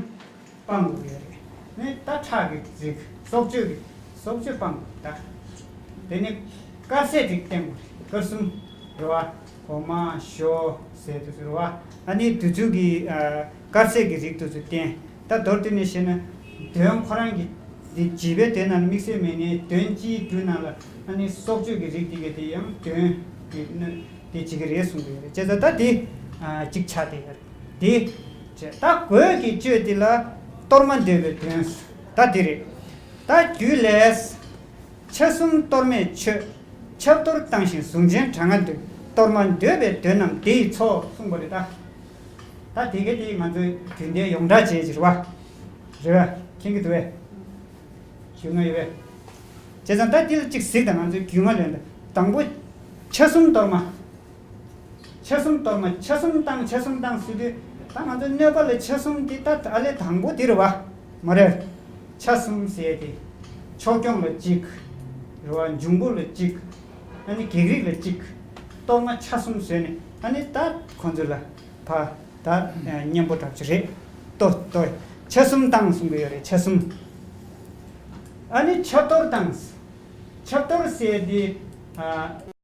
སྤང་དགོས་ཡོད་རེད། ནས་ད་ཁྲག་གི་རིགས་སྲོག་གཅོད་ཀྱི་སྲོག་གཅོད་སྤང་དགོས་ད། དེ་ནས་དཀར་ཟས་རིགས་བསྟེན་དགོས་རེད། དཀར་གསུམ་རེད་བ། གོ་མ་ཞོ་ཟས་དེ་ཚོ་རེད་བ། ཨ་ནི་དུས་ཚོད་ཀྱི་ཨ་དཀར་ཟས་ཀྱི་རིགས་དེ་ཚོ་བསྟེན། ད་མདོར་བསྡུས་ནས་བཤད་ན། གདོན་ཁོ་རང་གི་འདི་བྱིས་པའི་དོན་ནང་དམིགས་བསལ་མེད་ནའི་གདོན་སྤྱིའི་རྒྱུད་ནང་ལ་ཨ་ནི་སྲོག་གཅོད་ཀྱི་རིགས་དེ་ག་དེ་ཡང་གདོན་གྱི་ན་དེ་བྱེད་ཀྱི་རེད་གསུངས་ཀྱི་ཡོད་རེད། བྱས་ཙང་ད་དེ་ཨ་གཅིག་ཆགས་བསྡད་ཡོད་རེད། དེ་བྱས་ད་གོས་ཀྱི་གཅོད་དེ་ལ་གཏོར་མ་འདོད་པའི་གདོན། ད་དེ་རེད། ད་རྒྱུད་ལས། ཆ་གསུམ་གཏོར་མས་མཆོད། ཆབ་གཏོར་བཏང་ཞིང་གཟུངས་ཆེན་གྲངས་ལྔ་འདོན། གཏོར་མ་འདོད་པའི་གདོན་རྣམས་དེ་ཡིས་འཚོ་གསུངས་པ་རེད་ད། ད་དེ་ག་དེ་ང་ཚོའི་རྒྱུན་ལྡན་ཡོངས་གྲགས་བྱས་ཀྱི་རེད་བ། རེད་བ། མཁྱེན་གྱི་འདུག་བས། རྒྱུས་མངའ་ཡོད་བས། བྱས་ཙང་ད་འདི་ལ་གཅིག་གཟིགས་དང་། ང་ཚོའི་རྒྱུས་མངའ་ལོན་དང་། དང་པོ། ཆ་གསུམ་གཏོར་མ། ཆ་གསུམ་གཏོར་མ། ཆ་གསུམ་བཏང་། ཆ་གསུམ་བཏང་ཟེར་དུས་ད་ང་ཚོ་གནོད་པ་ལ་ཆ་གསུམ་འདི་ད་ཨ་ལས་དང་པོ་འདི་རེད་བ། མ་རེད། ཆ་གསུམ་ཟེར་ཏེ། ཕྱོགས་སྐྱོང་ལ་གཅིག་རེད་བ། འབྱུང་པོ་ལ་གཅིག་ཨ་ནི་བགེགས་རིགས་ལ་གཅིག་གཏོར་མ་ཆ་གསུམ་བཟོས་ནས་ཨ་ནི་ད་ཁོ་ཚོ་ལ་ཕ་ད་གཉེན་པོ་གྲབས་ཅིག་རེད། ལྟོ་ལྟོ་ཆ་གསུམ་བཏང་གསུང་གི་ཡོད་རེད། ཆ་གསུམ། ཨ་ནི་ཆབ་གཏོར་བཏང་། ཆབ་གཏོར་ཟེར་ཏེ། ཨ།